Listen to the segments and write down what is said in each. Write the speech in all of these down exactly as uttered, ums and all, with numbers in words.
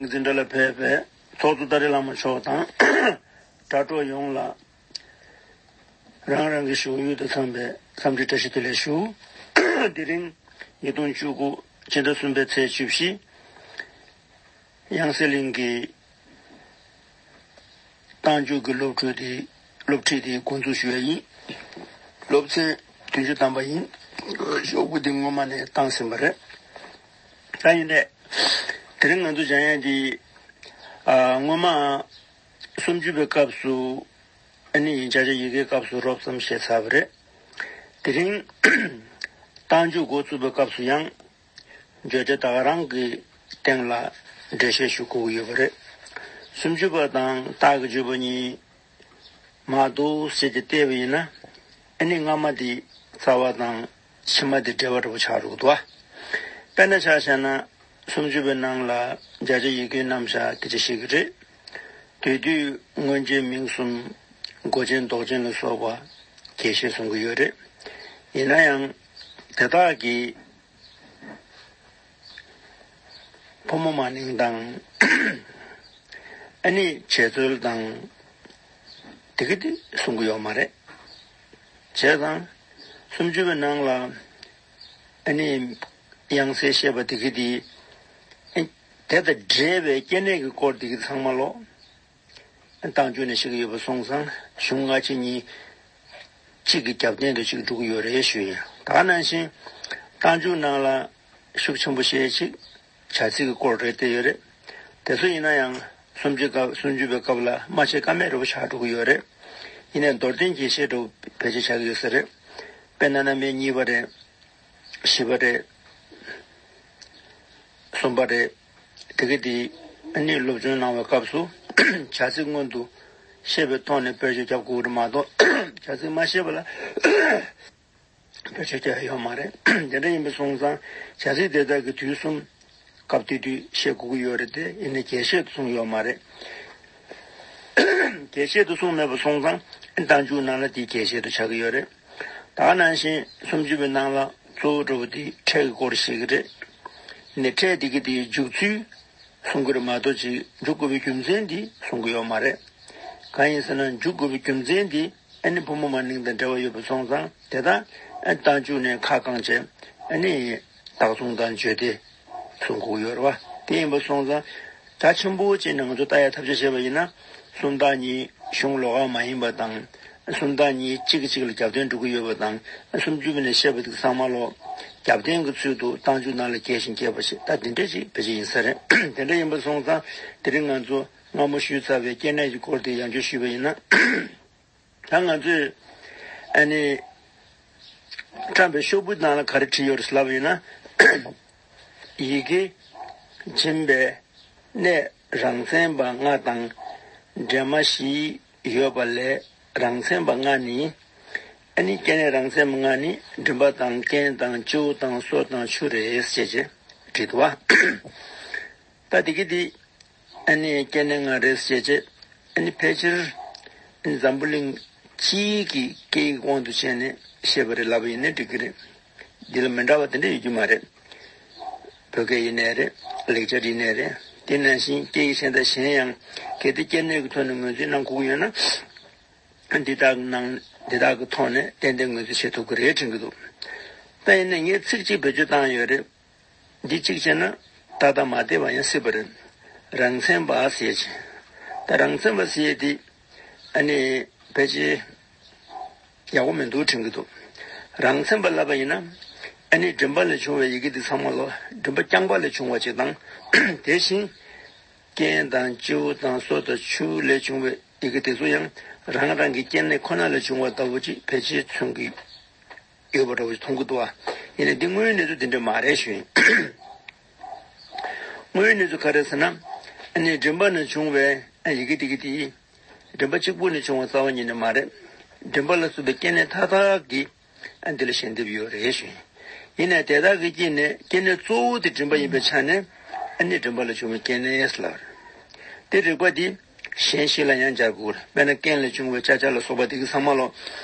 འཛིན་གྲྭ་ལ་ཕེབས་པའི་ཚོགས་གཙོ་ཏཱ་རེ་བླ་མ་མཆོག་དང་། དྲ་གྲོགས་ཡོངས་ལ་རང་རང་གི་བཞུགས་ཡུལ་དུ་འཚམས་པའི་འཚམས་འདྲི་བཀྲ་ཤིས་བདེ་ལེགས་ཞུ། དེ་རིང་ཉིས་སྟོང་བཅུ་དགུ་ཕྱི་ཟླ་གསུམ་པའི་ཚེས་བཅུ་བཞི། ཡང་སེ་གླིང་གི་རྟགས་འཇུག་གི་སློབ་ཕྲུག་དེ་སློབ་ཁྲིད་དེ་འགོ་འཛུགས་ཞུ་ཡ་ཡིན། སློབ་ཚན་བདུན་ཅུ་ཐམ་པ་ཡིན། ཤོག་བུ་དེ་སྔོན་མ་ནས་བཏང་ཟིན་པ་རེད། ད་ཡིན་ནས་དེ་རིང་ང་ཚོ་སྦྱང་ཡ་དེ། ཨ། སྔོན་མ་སུམ་ཅུ་པའི་སྐབས་སུ། ཨ་ནི་བརྒྱ་ཆ་ཡི་གེའི་སྐབས་སུ་རོབ་ཙམ་བཤད་ཚར་བ་རེད། དེ་རིང་རྟགས་འཇུག་འགོ་བཙུགས་པའི་སྐབས་སུ་ཡང་བརྗོད་བྱ་ད་ག་རང་གི་སྟེང་ལ་འགྲེལ་བཤད་ཞུ་དགོས་ཀྱི་ཡོད་པ་རེད། སུམ་ཅུ་པ་དང་རྟགས་ཀྱི་བརྗོད་པ་གཉིས་མར་འདུག་སེ་བལྟས་པ་ཡིན་ན། ཨ་ནི་སྔ་མ་དེ་རྩ་བ་དང་ཕྱི་མ་དེ་འབྲེལ་བ་འདྲ་པོ་ཆགས་འགྲོ་གི་འདུག་བ། དཔེར་ན་ཆ་བཞག་ན། སུམ་ཅུ་པའི་ནང་ལ་བརྒྱ་ཆ་ཡི་གེའི་རྣམ་གཞག་དེ་འདྲ་བཤད་ཀྱི་རེད། དེ་དུས་མངོན་རྗེས་མིང་གསུམ། མགོ་ཅན་འདོགས་ཅན་ལ་སོགས་པ་རྒྱས་བཤད་གསུང་གི་ཡོད་རེད། ཡིན་ན་ཡང་དེ་དག་གི་ཕོ་མོ་མ་ནིང་དང་། ཨ་ནི་བྱེད་རྩོལ་དང་། དེ་གི་དེ་གསུང་གི་ཡོད་མ་རེད། བྱས་ཙང་། སུམ་ཅུ་པའི་ནང་ལ། ཨ་ནི། དབྱངས་གསལ་བཤད་པ་དེ་གི་དེ། ཨ། དེ་དང་འབྲེལ་བའི་སྐྱེ་གནས་ཀྱི་སྐོར་དེ་གི་ཚང་མ་ལོ། རྟགས་འཇུག་ནས་བཤད་ཀྱི་ཡོད་པ་སོང་ཙང་གཞུང་སྔ་ཕྱི་གཉིས། གཅིག་གི་རྒྱབ་རྟེན་དུ་གཅིག་འགྲོ་གི་ཡོད་རེད་ཞུ་ཡིན། ད་ག་ནང་བཞིན། རྟགས་འཇུག་ནང་ལ་ཤུགས་ཆེན་པོ་བཤད་ཅིག་བྱ་ཚིག་གི་སྐོར་རེད་བསྡད་ཡོད་རེད། དེ་ཚོ་ཡིན་ན་ཡང་སུམ་ཅུ་སྐབས་སུམ་ཅུ་པའི་སྐབས་ལ་མ་བྱེད་ཀ་མེད་འདྲ་པོ་ཆགས་འགྲོ་གི་ཡོད་རེད། ཡིན་ནའི་མདོར་བསྟན་རྒྱས་བཤད་འདྲ་པོ་བེད་སྤྱོད་བྱ་གི་ཡོད་ས་རེད། དཔེར་ན་རྣམ་དབྱེ་གཉིས་པ་རེད། བཞི་པ་རེད། གསུམ་པ་རེད། དེ་གི་དེ་ཨ་ནི་སློབ་སྦྱོང་གནང་བའི་སྐབས་སུ་བྱ་ཚིག་སྔོན་དུ་ཤེས་པའི་ཐོག་ནས་བེད་སྤྱོད་རྒྱབ་དགོས་རེད་མ་གཏོགས་བྱ་ཚིག་མ་ཤེས་པ་ལ་བེད་སྤྱོད་རྒྱག་ཡ་ཡོད་མ་རེད། དེ་འདྲ་ཡིན་པ་སོང་ཙང་བྱ་ཚིག་དེ་དག་གི་དུས་གསུམ་སྐབས་དེ་དུས་ཤེས་དགོས་ཀྱི་ཡོད་རེད་དེ། ཡིན་ནའི་རྒྱས་བཤད་དུ་གསུངས་ཡོད་མ་རེད། རྒྱས་བཤད་དུ་གསུངས་མེད་པ་སོང་ཙང་རྟགས་འཇུག་ནང་ལ་དེ་རྒྱས་བཤད་དུ་ཆགས་ཀྱི་ཡོད་རེད། ད་ག་ནང་བཞིན་སུམ་ཅུ་པའི་ནང་ལ་གཙོ་བོ་འདྲ་པོ་དེ་ཕྲད་ཀྱི་སྐོར་བཤད་ཀྱི་རེད། ཡིན་ནའི་ཕྲད་དེ་གི་དེའི་འཇུག་ཚུལ་གསུང་གི་རེད་མ་གཏོགས་ཅིག་འཇུག་དགོས་པའི་རྒྱུ་མཚན་དེ་གསུང་གི་ཡོད་མ་རེད། གང་ཡིན་ཟེར་ན་འཇུག་དགོས་པའི་རྒྱུ་མཚན་དེ་ཨ་ནི་ཕོ་མོ་མ་ནིང་དང་འབྲེལ་བ་ཡོད་པ་སོང་ཙང་དེ་དག་ཨ་རྟགས་འཇུག་ནས་ཁ་བསྐངས་བྱས་ཨ་ནི་རྟགས་མཚུངས་དང་བརྗོད་དེ་གསུང་དགོས་ཡོད་རེད་བ། དེ་ཡིན་པ་སོང་ཙང་རྒྱ་ཆེན་པོ་ཅིག་ནང་ཚོ་ལྟ་ཡ་ཐབས་ཤེས་བྱས་པ་ཡིན་ན་སུམ་རྟགས་གཉིས་གཞུང་ལོགས་ཀ་མ་ཡིན་པ་དང་། སུམ་རྟགས་གཉིས་གཅིག་གིས་གཅིག་ལ་རྒྱབ་རྟེན་འགྲོ་གི་ཡོད་པ་དང་། སུམ་ཅུ་པ་ནས་བཤད་པ་དེ་ཚང་མ་ལོ། རྒྱབ་རྟེན་གྱི་ཚུལ་དུ་རྟགས་འཇུག་ནང་ལ་རྒྱས་ཤིང་རྒྱས་པ་ཞིག་ད་དེ་འདྲ་ཞིག་བེད་སྤྱོད་ཡིན་ས་རེད། དེ་འདྲ་ཡིན་པ་སོང་ཙང་དེ་རིང་ང་ཚོ་སྔ་མོ་ཞུས་ཚར་བའི་སྐྱེ་གནས་ཀྱི་སྐོར་དེ་ཡང་བསྐྱར་ཞུས་པ་ཡིན་ན། ད་ང་ཚོས་ཨ་ནི་བཀྲམ་པའི་ཤོག་བུ་ནང་ལ་ག་རེ་བྲིས་ཡོད་རེད་ལབ་པ་ཡིན་ན། ཡི་གེ་འབྱིན་པའི་གནས་རང་མཚན་པ་ལྔ་དང་འདྲེས་མ་བཞི་ཡོད་པ་ལས་རང་མཚན་པ་ལྔ་ནི། ཨ་ནི་སྐྱེ་གནས་རང་མཚན་པ་ལྔ་ནི་མགྲིན་པ་དང་རྐན་དང་སྤྱི་བོ་དང་སོ་དང་མཆུ་རེད་ཅེས་བྲིས་འདུག་བ། ད་དེ་གི་དེ། ཨ་ནི་སྐྱེ་གནས་ལྔ་རེད་ཟེར་བྱས། ཨ་ནི་ཕལ་ཆེར། ཨ་ནི་འཛམ་བུ་གླིང་སྤྱིའི་གི་སྐད་ཡིག་དབང་དུ་བྱས་ནས་བཤད་པ་རེད་ལབ་པ་ཡིན་ན་འགྲིག་གི་རེད། འདི་ལ་མི་འདྲ་བ་དེ་འདྲ་ཡོད་རྒྱུ་མ་རེད། བོད་སྐད་ཡིན་ནའི་རེད། ལེགས་སྦྱར་ཡིན་ནའི་རེད། དེ་ནང་བཞིན་སྐད་ཡིག་གཞན་དང་གཞན་ཡང་གལ་ཏེ་སྐྱེ་གནས་ཀྱི་ཐོག་ནས་ངོས་འཛིན་གནང་དགོས་ཀྱི་ཡོད་ན། ཨ་འདི་དག་ནང་འདི་དག་གི་ཐོག་ནས་ཏན་ཏན་ངོས་འཛིན་བྱེད་ཐུབ་ཀྱི་རེད་དྲན་གྱི་འདུག་ད་ཡིན་ན་ངས་ཚིག་གཅིག་བེད་སྤྱོད་བཏང་ཡོད་རེད། འདི་གཅིག་བྱས་ན་ཏག་ཏག་མ་བསྡད་པ་ཡང་སྲིད་པ་རེད། རང་མཚན་པ་ཟེར་ཅིང་། ད་རང་མཚན་པ་ཟེར་དེ་ཨ་ནི་ཕལ་ཆེར་ཡག་པོ་མི་འདུག་དྲན་གྱི་འདུག་རང་མཚན་པ་ལབ་པ་ཡིན་ན་ཨ་ནི་མགྲིན་པ་ལས་བྱུང་བའི་ཡི་གེ་འདི་ཚང་མ་ལོ་མགྲིན་པ་རྐྱང་པ་ལས་བྱུང་བ་ཅིག་དང་། དེ་བཞིན་རྐན་དང་སྤྱི་བོ་དང་སོ་དང་མཆུ་ལས་བྱུང་བའི་ཡི་གེ་དེ་ཚོ་ཡང་རང་རང་གི་སྐྱེ་གནས་ཁོ་ན་ལས་བྱུང་བ་ལྟ་བུ་ཅིག་ཕལ་ཆེར་མཚོན་གྱི་ཡོད་པ་འདྲ་བོ་ཞིག་མཐོང་གི་འདུག་བ། ཡིན་ནའི་འདི་དངོས་ཡོད་གནས་ཚུལ་འདི་འདྲ་མ་རེད་ཞུ་ཡིན། དངོས་ཡོད་གནས་ཚུལ་ག་རེ་ཟེར་ན། ཨ་ནི་མགྲིན་པ་ནས་བྱུང་བའི་ཡི་གེ་དེ་གི་དེ་མགྲིན་པ་གཅིག་པུ་ནས་བྱུང་བ་རྩ་བ་ཉིད་ནས་མ་རེད། མགྲིན་པ་ལ་སོགས་པའི་སྐྱེ་གནས་མཐའ་དག་གི་ཨ་འདི་ལ་ཞལ་འདེབས་ཡོད་རེད་ཞུ་ཡིན། ཡིན་ནའི་དེ་དག་གི་དཀྱིལ་ནས་སྐྱེ་གནས་གཙོ་བོ་དེ་མགྲིན་པ་ཡིན་པའི་ཆ་ནས་ཨ་ནི་མགྲིན་པ་ལ་བྱུང་བའི་སྐྱེ་གནས་ལབ་རེད། དེ་རིགས་པ་དེ། གཞན་ཞིག་ལ་ཡང་སྦྱར་དགོས། དཔེར་ན་རྐན་ལས་བྱུང་བའི་ཅ་ཆ་ལ་སོགས་པ་དེ་གི་ཚང་མ་ལོ།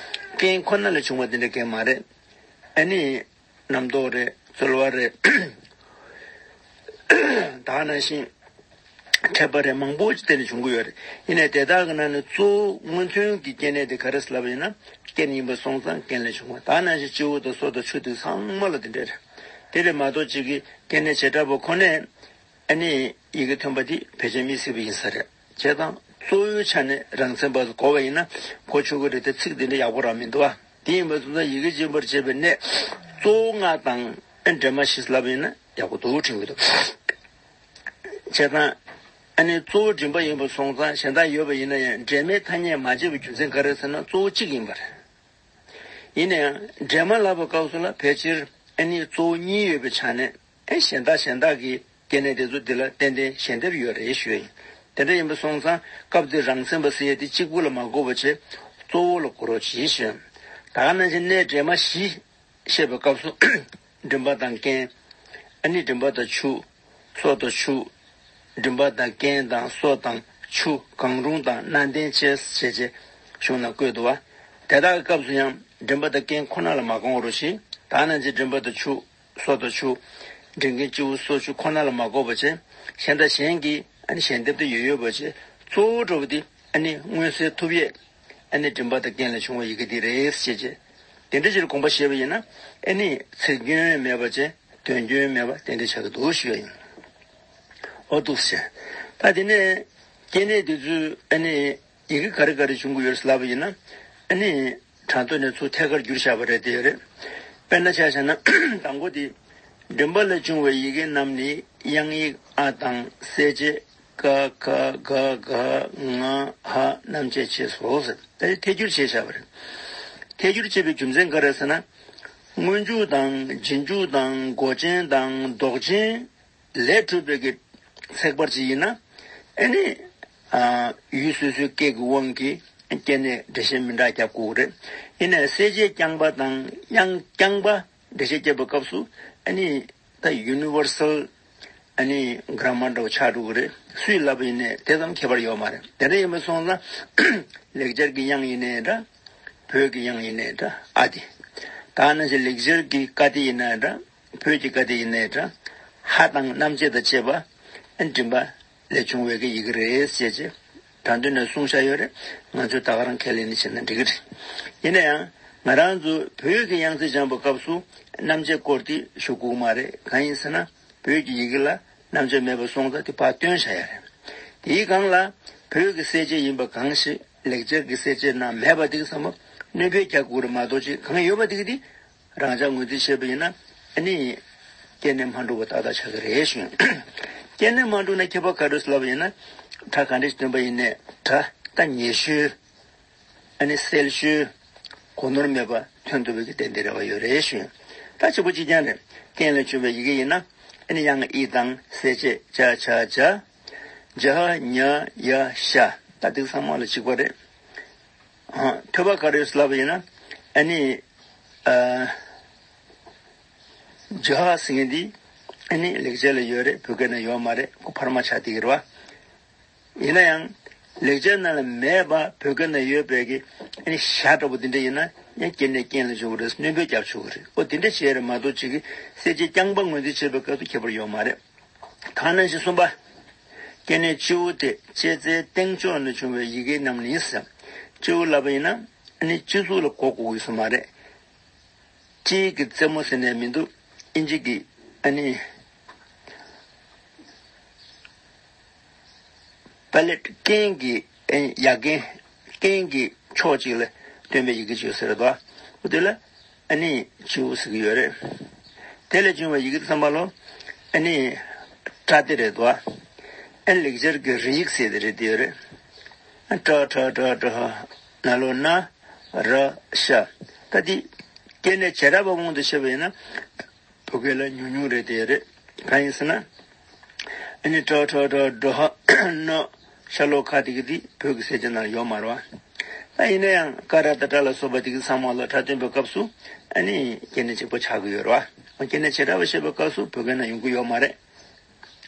རྐན་ཁོ་ན་ལས་བྱུང་བ་དེ་འདྲ་གང་མ་རེད། ཨ་ནི། རྣམ་རྟོག་རེད། རྩོལ་བ་རེད། ད་ནང་བཞིན། ཕྲད་པ་རེད། མང་པོ་ཅིག་དེ་ནས་བྱུང་གི་ཡོད་རེད། ཡིན་ནའི་དེ་དག་གི་ནང་ནས་གཙོ་བོ་སྔོན་ཐོན་གྱི་སྐྱེ་གནས་དེ་ག་རེ་ཟེར་ལབ་པ་ཡིན་ན། རྐྱེན་ཡིན་པ་སོང་ཙང་རྐྱེན་ལས་བྱུང་བ། ད་ནང་བཞིན་སྤྱི་བོ་དང་སོ་དང་མཆུ་དེ་ཚང་མ་ལ་དེ་འདྲ་རེད། དེ་རེད་མ་གཏོགས་གཅིག་གི་སྐྱེ་གནས་བྱེ་བྲག་པ་ཁོ་ནས་ཨ་ནི་ཡི་གེ་ཐོན་པ་དེ་ཕལ་ཆེར་མི་སྲིད་པ་ཡིན་ས་རེད། བྱས་ཙང་གཙོ་བོའི་ཆ་ནས་རང་མཚན་པ་གོ་བ་ཡིན་ན་གོ་ཆོག་གི་རེད་དེ། ཚིག་དེ་འདྲ་ཡག་པོ་རང་མི་འདུག་བ། དེ་ཡིན་པ་སོང་ཙང་ཡི་གེ་འབྱིན་པར་བྱེད་པའི་གནས་གཙོ་བོ་ལྔ་དང་ཨ་འདྲེས་མ་བཞི་ལབ་ཡིན་ན་ཡག་པོ་འདུག་དྲན་གྱི་འདུག་བྱས་ཙང་ཨ་ནི་གཙོ་བོ་མགྲིན་པ་ཡིན་པ་སོང་ཙང་གཞན་དག་ཡོད་པ་ཡིན་ན་ཡང་འདྲེས་མའི་ཐ་སྙད་མ་བྱས་པའི་རྒྱུ་མཚན་ག་རེ་ཟེར་ན་གཙོ་བོ་གཅིག་ཡིན་པ་རེད། ཡིན་ན་ཡང་འདྲེས་མ་ལབ་པའི་སྐབས་སུ་ལ་ཕལ་ཆེར་ཨ་ནི་གཙོ་བོ་གཉིས་ཡོད་པའི་ཆ་ནས་ཨེ་གཞན་དག་གཞན་དག་གི་སྐྱེ་གནས་དེ་ཚོ་འདི་ལ་ཏན་ཏན་ཞལ་འདེབས་ཡོད་རེད་ཞུ་ཡ་ཡིན། དེ་འདྲ་ཡིན་པ་སོང་ཙང་སྐབས་འདིར་རང་མཚན་པ་ཟེར་ཡ་དེ་གཅིག་པུ་ལ་མ་གོ་བ་བྱས་གཙོ་བོ་ལ་གོ་རོགས་གྱིས་ཞུ་ཡ་ཡིན། ད་ག་ནང་བཞིན་གནས་འདྲེས་མ་བཞི་བཤད་པའི་སྐབས་སུ་མགྲིན་པ་དང་རྐན། ཨ་ནི་མགྲིན་པ་དང་མཆུ། སོ་དང་མཆུ། མགྲིན་པ་དང་རྐན་དང་སོ་དང་མཆུ། གང་རུང་དང་སྣ་ལྡན་བཅས་ཞེས་བྱས་གཞུང་ན་བཀོད་འདུག་བ། དེ་དག་གི་སྐབས་སུ་ཡང་མགྲིན་པ་དང་རྐན་ཁོ་ན་ལ་མ་གོ་རོགས་ཞེས། ད་ནང་བཞིན་མགྲིན་པ་དང་མཆུ། སོ་དང་མཆུ། མགྲིན་རྐན་སྤྱི་བོ་སོ་མཆུ་ཁོ་ན་ལ་མ་གོ་བ་བྱས། གཞན་དང་གཞན་གྱི་ཨ་ནི་ཞལ་འདེབས་དེ་ཡོད་ཡོད་པ་བྱས། གཙོ་བོ་འགྲོ་བ་དེ་ཨ་ནི་མངོན་གསལ་ཐུབ་ཡས། ཨ་ནི་མགྲིན་པ་དང་རྐན་ལས་བྱུང་བ་ཡི་གེ་འདི་རེད་ཅེས་བྱས། དེ་འདྲ་ཅིག་དགོངས་པ་བཞེས་པ་ཡིན་ན་ཨ་ནི་ཚིག་སྐྱོན་མེད་པ་བྱས་དོན་སྐྱོན་མེད་པ་དེ་འདྲ་ཆགས་ཀྱི་འདུག་ཞུ་ཡ་ཡིན། འོ་འདུག་ཟེར། ད་དེ་ནས་སྐྱེ་གནས་འདི་ཚོའི་ཨ་ནི་ཡི་གེ་ག་རེ་ག་རེ་བྱུང་གི་ཡོད་ལབ་པ་ཡིན་ན། ཨ་ནི་དྲང་དོན་ནས་ཚུར་ཐད་ཀར་བསྒྱུར་བཞག་པ་རེད་དེ་ཡོད་རེད། དཔེར་ན་ཆ་བཞག་ན་དང་པོ་དེ། མགྲིན་པ་ལས་བྱུང་བའི་ཡི་གེ་རྣམས་ནི་དབྱངས་ཡིག་ཨ་དང་གསལ་བྱེད་ཀ་ཁ་ག་གྷ་ང་ཧ་རྣམ་བཅད་བྱས་སོ་ཟེར། ད་ཐད་སྒྱུར་བྱས་བཞག་པ་རེད། ཐད་སྒྱུར་བྱས་པའི་རྒྱུ་མཚན་ག་རེ་ཟེར་ན། སྔོན་འཇུག་དང་རྗེས་འཇུག་དང་མགོ་ཅན་དང་ལྡོག་ཅན་ལས་གྲུབ་པའི་གི་ཚེག་བར་ཅིག་ཡིན་ན། ཨ་ནི། ཨ། ཡུལ་སོ་སོའི་སྐད་ཀྱི་དབང་གིས་སྐྱེ་གནས་འགྲེལ་བཤད་མི་འདྲ་རྒྱབ་དགོས་ཀྱི་རེད། ཡིན་ནའི་གསལ་བྱེད་རྐྱང་པ་དང་དབྱངས་རྐྱང་པ་འགྲེལ་བཤད་རྒྱབ་པའི་སྐབས་སུ་ཨ་ནི་ད་ཡུ་ནི་ཝར་སལ་ཨ་ནི་གྷ་ར་མར་འདྲ་བོ་ཆགས་འགྲོ་གི་རེད། སུས་ལབ་པ་ཡིན་ནའི་དེ་ཙམ་ཁྱད་པར་ཡོད་མ་རེད། དེ་འདྲ་ཡིན་པ་སོང་ཙང་ལེགས་སྦྱར་གྱི་དབྱངས་ཡིན་ནའི་འདྲ། བོད་ཀྱི་དབྱངས་ཡིན་ནའི་འདྲ། ཨ་དེ། ད་ནང་བཞིན་ལེགས་སྦྱར་གྱི་ཀ་དེ་ཡིན་ནའི་འདྲ། བོད་ཀྱི་ཀ་དེ་ཡིན་ནའི་འདྲ། ཧ་དང་རྣམ་བཅད་དང་བཅས་པ་ཨ་མགྲིན་པ་ལས་བྱུང་བའི་གི་ཡི་གེ་རེད་ཅེས་བྱས། དྲང་དོན་ནས་གསུངས་བཞག་ཡོད་རེད། ང་ཚོས་ད་ག་རང་ཁས་ལེན་ནས་བྱས་ན་འགྲིག་གི་རེད། ཡིན་ན་ཡང་ང་རང་ཚོ་བོད་ཀྱི་དབྱངས་གསལ་སྦྱང་བའི་སྐབས་སུ་རྣམ་བཅད་སྐོར་དེ་ཞུ་དགོས་མ་རེད། གང་ཡིན་ཟེར་ན་བོད་ཀྱི་ཡི་གེ་ལ་རྣམ་བཅད་མེད་པ་སོང་ཙང་དེ་ཕར་བཏོན་བཞག་ཡ་རེད། དེའི་སྒང་ལ་བོད་ཀྱི་གསལ་བྱེད་ཡིན་པ་གང་ཞིག་ལེགས་སྦྱར་གྱི་གསལ་བྱེད་ནང་མེད་པ་དེ་གི་ཚང་མ་སྣོན་སྤེལ་རྒྱག་དགོས་རེད་མ་གཏོགས་ཅིག་གང་ཡོད་པ་དེ་གི་དེ། རང་འཇགས་ངོས་འཛིན་བྱས་པ་ཡིན་ན་ཨ་ནི་སྐྱེ་གནས་མ་འགྲོ་བ་ཏག་ཏག་ཆགས་ཀྱི་རེད་ཞུ། སྐྱེ་གནས་མ་འགྲོ་ན་ཁྱད་པར་ག་རེ་ལབ་པ་ཡིན་ན། སྒྲ་ག་འདྲ་ཞིག་ཐོན་པ་ཡིན་ནའི་སྒྲ་ད་ཉེ་ཤོས་ཨ་ནི་གསལ་ཤོས་གོ་ནོར་མེད་པ་ཐོན་ཐུབ་པའི་གི་ཏན་ཏན་རེ་བ་ཡོད་རེད་ཞུ། ད་གཅིག་པོ་གཅིག་རྐྱང་རེད། རྐྱེན་ལས་བྱུང་བའི་ཡི་གེ་ཡིན་ན་ཨ་ནི་དབྱངས་ཨི་དང་གསལ་བྱེད་ཅ་ཆ་ཇ། ཇ་ཉ་ཡ་ཤ། ད་དེ་ཚང་མ་ལ་གཅིག་པ་རེད། ཐོས་པ་ག་རེ་ལབ་པ་ཡིན་ན་ཨ་ནི། ཨ། ཇ་ཧ་ཟེར་མཁན་འདི་ཨ་ནི་ལེགས་སྦྱར་ལ་ཡོད་རེད། བོད་སྐད་ན་ཡོད་མ་རེད། ཁོ་འཕར་མ་ཆགས་བསྡད་ཀྱི་རེད་བ། ཡིན་ན་ཡང་ལེགས་སྦྱར་ནང་ལ་མེད་པ་བོད་སྐད་ན་ཡོད་པའི་གི་ཨ་ནི་ཞ་འདྲ་པོ་འདི་འདྲ་ཡིན་ན་ཡང་སྐྱེ་གནས་རྐྱེན་ལ་འཇུག་གི་རེད། སྣོན་པ་རྒྱབ་ཆོག་གི་རེད། ཨོ་དེ་འདྲ་བྱས་རེད་མ་གཏོགས་ཅིག་གི་གསལ་བྱེད་རྐྱང་པ་ངོས་འཛིན་བྱེད་པའི་སྐབས་སུ་ཁྱད་པར་ཡོད་མ་རེད། ད་ནང་བཞིན་གསུམ་པ། སྐྱེ་གནས་སྤྱི་བོ་སྟེ་ལྕེ་རྩའི་སྟེང་ཕྱོགས་ནས་བྱུང་བའི་ཡི་གེ་རྣམས་ནི་ཟེར། སྤྱི་བོ་ལབ་པ་ཡིན་ན་ཨ་ནི་སྤྱི་གཙུག་ལ་གོ་དགོས་ཀྱི་སུ་མ་རེད། སྤྱིའི་གི་རྩེ་མོ་ཟེར་ནས་མི་འདུག་ཨིན་ཇི་གི་ཨ་ནི་པ་ལེ་ཊི་རྐན་གྱི་ཨ་ནི་ཡ་རྐན་རྐན་གྱི་ཕྱོགས་གཅིག་ལ་སྟོན་པའི་ཡི་གེ་ཅིག་ཟེར་བ། འོ་དེ་ལ་ཨ་ནི་སྤྱི་བོ་ཟེར་གྱི་ཡོད་རེད། དེ་ལས་བྱུང་བའི་ཡི་གེ་ཚང་མ་ལོ་ཨ་ནི་ཏྲ་དེ་རེད་དོ། ཨ་ནི་ལེགས་སྦྱར་གྱི་རིགས་ཟེར་དེ་རེད་དེ་ཡོད་རེད། ཏྲ་ཏྲ་ཏྲ་ཏྲ་ཧ་ན་ལོ་ན། ར་ཤ། ད་འདི་སྐྱེ་གནས་བྱེ་བྲག་པ་དབང་དུ་བྱས་པ་ཡིན་ན་བོད་སྐད་ལ་ཉུང་ཉུང་རེད་དེ་རེད། གང་ཡིན་ཟེར་ན། ཨ་ནི་ཏྲ་ཏྲ་ཏྲ་ཏྲ་ཧ་ན་ཤ་ལོ་ཁ་དེ་གི་འདི་བོད་ཀྱི་གསལ་བྱེད་ནང་ལ་ཡོད་མ་རེད་བ། ད་ཡིན་ན་ཡང་ཀ་ར་ད་ཏྲ་ལ་སོགས་པ་དེ་གི་ཚང་མ་ལ་སྒྲ་སྟོན་པའི་སྐབས་སུ་ཨ་ནི་སྐྱེ་གནས་གཅིག་པ་ཆགས་ཀྱི་ཡོད་རེད་བ། སྐྱེ་གནས་བྱེ་བྲག་པ་བཤད་པའི་སྐབས་སུ་བོད་སྐད་ནང་ཡོང་གི་ཡོད་མ་རེད།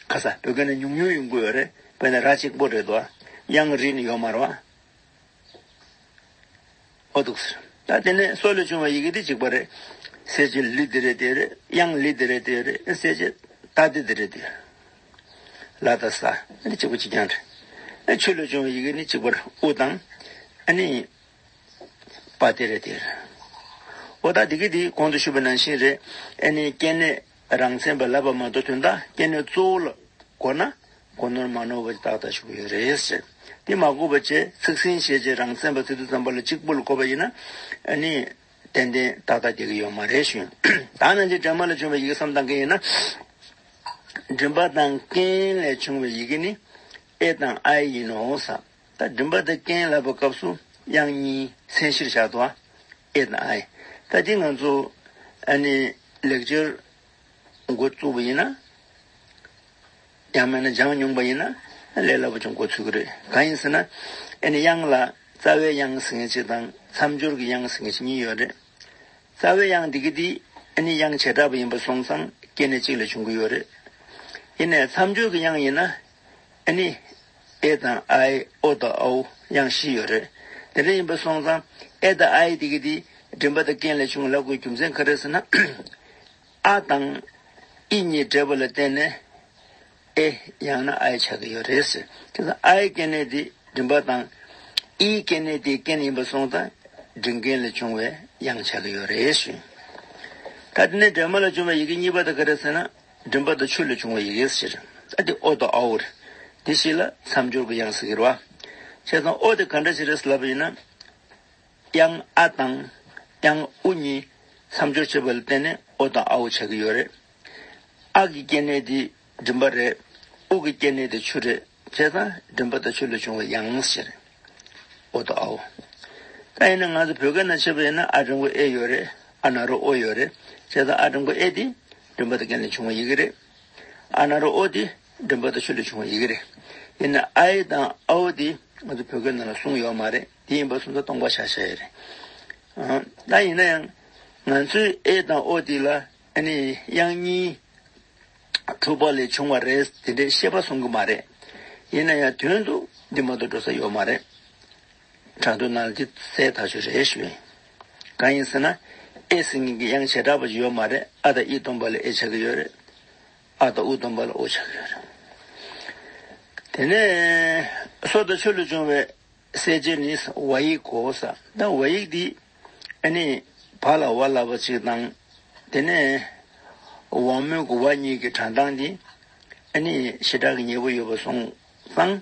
ཁ་ས་བོད་སྐད་ནང་ཉུང་ཉུང་ཡོང་གི་ཡོད་རེད། དཔེར་ན་ར་གཅིག་པོ་རེད་དོ། དབྱངས་རི་ནི་ཡོད་མ་རེད་བ། ཨོ་འདུག་ཟེར། ད་དེ་ནས་སོ་ལས་བྱུང་བའི་ཡི་གེ་དེ་གཅིག་པ་རེད། གསལ་བྱེད་ལི་དེ་རེད་དེ་རེད། དབྱངས་ལི་དེ་རེད་དེ་རེད། གསལ་བྱེད་ད་དེ་དེ་རེད་དེ། ལ་དང་ས་ནི་གཅིག་པ་གཅིག་རྐྱང་རེད། ཨ་ཆུ་ལ་བྱུང་བའི་ཡི་གེ་ནི་གཅིག་པར་ཨུ་དང་ཨ་ནི་པ་དེ་རེད་དེ། འོ་ད་དེ་གི་དེ་གོང་དུ་ཞུས་པ་ནང་བཞིན་རེད། ཨ་ནི་སྐྱེ་གནས་རང་མཚན་པ་ལབ་པ་མ་གཏོགས་དོན་དག་སྐྱེ་གནས་གཙོ་བོ་ལ་གོ་ན་གོ་ནོར་མ་ནོར་བ་ཏག་ཏག་ཞུ་གི་ཡོད་རེད་ཟེར། དེ་མ་གོ་བ་བྱས་ཚིག་ཟིན་ཞེས་བྱས་རང་མཚན་པ་ཟེར་དུས་ཙམ་པ་ལ་གཅིག་པུ་ལ་གོ་བ་ཡིན་ན་ཨ་ནི། ཏན་ཏན་ཏག་ཏག་སྐྱེ་གི་ཡོད་མ་རེད་ཞུ། ད་ནང་བཞིན་འདྲེས་མ་ལ་བྱུང་བའི་ཡི་གེ་བསམ་བཏང་གི་ཡིན་ན། མགྲིན་པ་དང་རྐན་ལས་བྱུང་བའི་ཡི་གེ་ནི་ཨེ་དང་ཨའི་ཡིན་ནོ་ས། ད་མགྲིན་པ་དང་རྐན་ལབ་པའི་སྐབས་སུ་དབྱངས་གཉིས་མཚན་གཞིར་བཞག་འདུག་ཨ། ཨེ་དང་ཨའི། ད་འདི་ང་ཚོ་ཨ་ནི་ལེགས་སྦྱར་འགོ་བཙུགས་པ་ཡིན་ན། ཡང་མིན་ན་སྦྱངས་མྱོང་པ་ཡིན་ན་ལས་སླ་པོ་ཅིག་འགོ་ཚུགས་ཀྱི་རེད། གང་ཡིན་ཟེར་ན། ཨ་ནི་དབྱངས་ལ་རྩ་བའི་དབྱངས་ཟེར་མཁན་ཅིག་དང་མཚམས་སྦྱོར་གྱི་དབྱངས་ཟེར་མཁན་ཅིག་གཉིས་ཡོད་རེད། རྩ་བའི་དབྱངས་འདི་གི་འདི་ཨ་ནི་དབྱངས་བྱེ་བྲག་པ་ཡིན་པ་སོང་ཙང་སྐྱེ་གནས་གཅིག་ལ་བྱུང་གི་ཡོད་རེད། ཡིན་ནའི་མཚམས་སྦྱོར་གྱི་དབྱངས་ཡིན་ན་ཨ་ནི་ཨེ་དང་ཨའི་ཨོ་དང་ཨའོ་དབྱངས་བཞི་ཡོད་རེད། དེ་འདྲ་ཡིན་པ་སོང་ཙང་ཨེ་དང་ཨའི་འདི་གི་འདི་མགྲིན་པ་དང་རྐན་ལས་བྱུང་ལབ་དགོས་རྒྱུ་མཚན་ག་རེ་ཟེར་ན། ཨ་དང་ཨི་གཉིས་འདྲེས་པ་ལ་བརྟེན་ནས་ཨེ་ཡང་ན་ཨའི་ཆགས་ཀྱི་ཡོད་རེད་ཟེར། དེ་ཙང་ཨའི་སྐྱེ་གནས་དེ་མགྲིན་པ་དང་ཨིའི་སྐྱེ་གནས་དེ་རྐན་ཡིན་པ་སོང་ཙང་མགྲིན་རྐན་ལས་བྱུང་བའི་དབྱངས་ཆགས་ཀྱི་ཡོད་རེད་ཞུ། ད་དེ་ནས་འདྲེས་མ་ལ་བྱུང་བའི་ཡི་གེ་གཉིས་པ་དེ་ག་རེ་ཟེར་ན་མགྲིན་པ་དང་ཆུ་ལས་བྱུང་བའི་ཡི་གེ་ཟེར། ད་དེ་ཨོ་དང་ཨའོ་རེད། དེ་བཞི་ལ་མཚམས་སྦྱོར་གྱི་དབྱངས་ཟེར་གྱི་རེད་བ། བྱས་ཙང་ཨོ་དེ་ག་འདྲ་ཞིག་རེད་ལབ་པ་ཡིན་ན། དབྱངས་ཨ་དང་དབྱངས་ཨུ་གཉིས་མཚམས་སྦྱོར་བྱས་པ་ལ་བརྟེན་ནས་ཨོ་དང་ཨའོ་ཆགས་ཀྱི་ཡོད་རེད། ཨ་གི་སྐྱེ་གནས་དེ་མགྲིན་པ་རེད། ཨུ་གི་སྐྱེ་གནས་དེ་ཆུ་རེད། བྱས་ཙང་མགྲིན་པ་དང་ཆུ་ལས་བྱུང་བའི་དབྱངས་ཟེར། ཨོ་དང་ཨའོ། ད་ཡིན་ན་ང་ཚོ་བོད་སྐད་ནང་བཤད་པ་ཡིན་ན་ཨ་འགྲེང་བུ་ཨེ་ཡོད་རེད། ཨ་ན་རོ་ཨོ་ཡོད་རེད། བྱས་ཙང་ཨ་འགྲེང་བུ་ཨེ་དེ་མགྲིན་པ་དང་རྐན་ལས་བྱུང་བའི་ཡི་གེ་རེད། ཨ་ན་རོ་ཨོ་དེ་མགྲིན་པ་དང་ཆུ་ལས་བྱུང་བའི་ཡི་གེ་རེད། ཡིན་ན་ཨའི་དང་ཨའོ་དེ་ང་ཚོ་བོད་སྐད་ནང་ལ་གསུངས་ཡོད་མ་རེད། དེ་ཡིན་པ་སོང་ཙང་སྟོང་པ་བཞག་བཞག་ཡོད་རེད། ཨ། ད་ཡིན་ན་ཡང་ང་ཚོའི་ཨེ་དང་ཨོ་དེ་ལ་ཨ་ནི་དབྱངས་གཉིས་གྲུབ་པ་ལས་བྱུང་བ་རེད་དེ་འདྲའི་བཤད་པ་གསུང་གི་མ་རེད། ཡིན་ན་ཡང་དོན་དུ་འདི་མ་གཏོགས་འགྲོ་ས་ཡོད་མ་རེད། དྲང་དོན་ནང་ལ་འདི་གསལ་ཐག་ཆོད་རེད་ཞུ། གང་ཡིན་ཟེར་ན། ཨེ་ཟེར་མཁན་གྱི་དབྱངས་བྱེ་བྲག་པ་ཅིག་ཡོད་མ་རེད། ཨ་དང་ཨི་སྟོང་པ་ལ་ཨེ་ཆགས་ཀྱི་ཡོད་རེད། ཨ་དང་ཨུ་སྟོང་པ་ལ་ཨོ་ཆགས་ཀྱི་ཡོད་རེད། དེ་ནས་སོ་དང་ཆུ་ལས་བྱུང་བའི་གསལ་བྱེད་ནི་ཝ་ཡིག་གོ་ས། ད་ཝ་ཡིག་འདི་ཨ་ནི་བ་ལ་ཝ་ལབ་པ་ཅིག་དང་། དེ་ནས་ཝ་མོ་གི་ཝ་གཉིས་ཀྱི་འགྲེང་སྟངས་འདི་ཨ་ནི་ཞེ་དྲག་གི་ཉེ་པོ་ཡོད་པ་སོང་ཙང་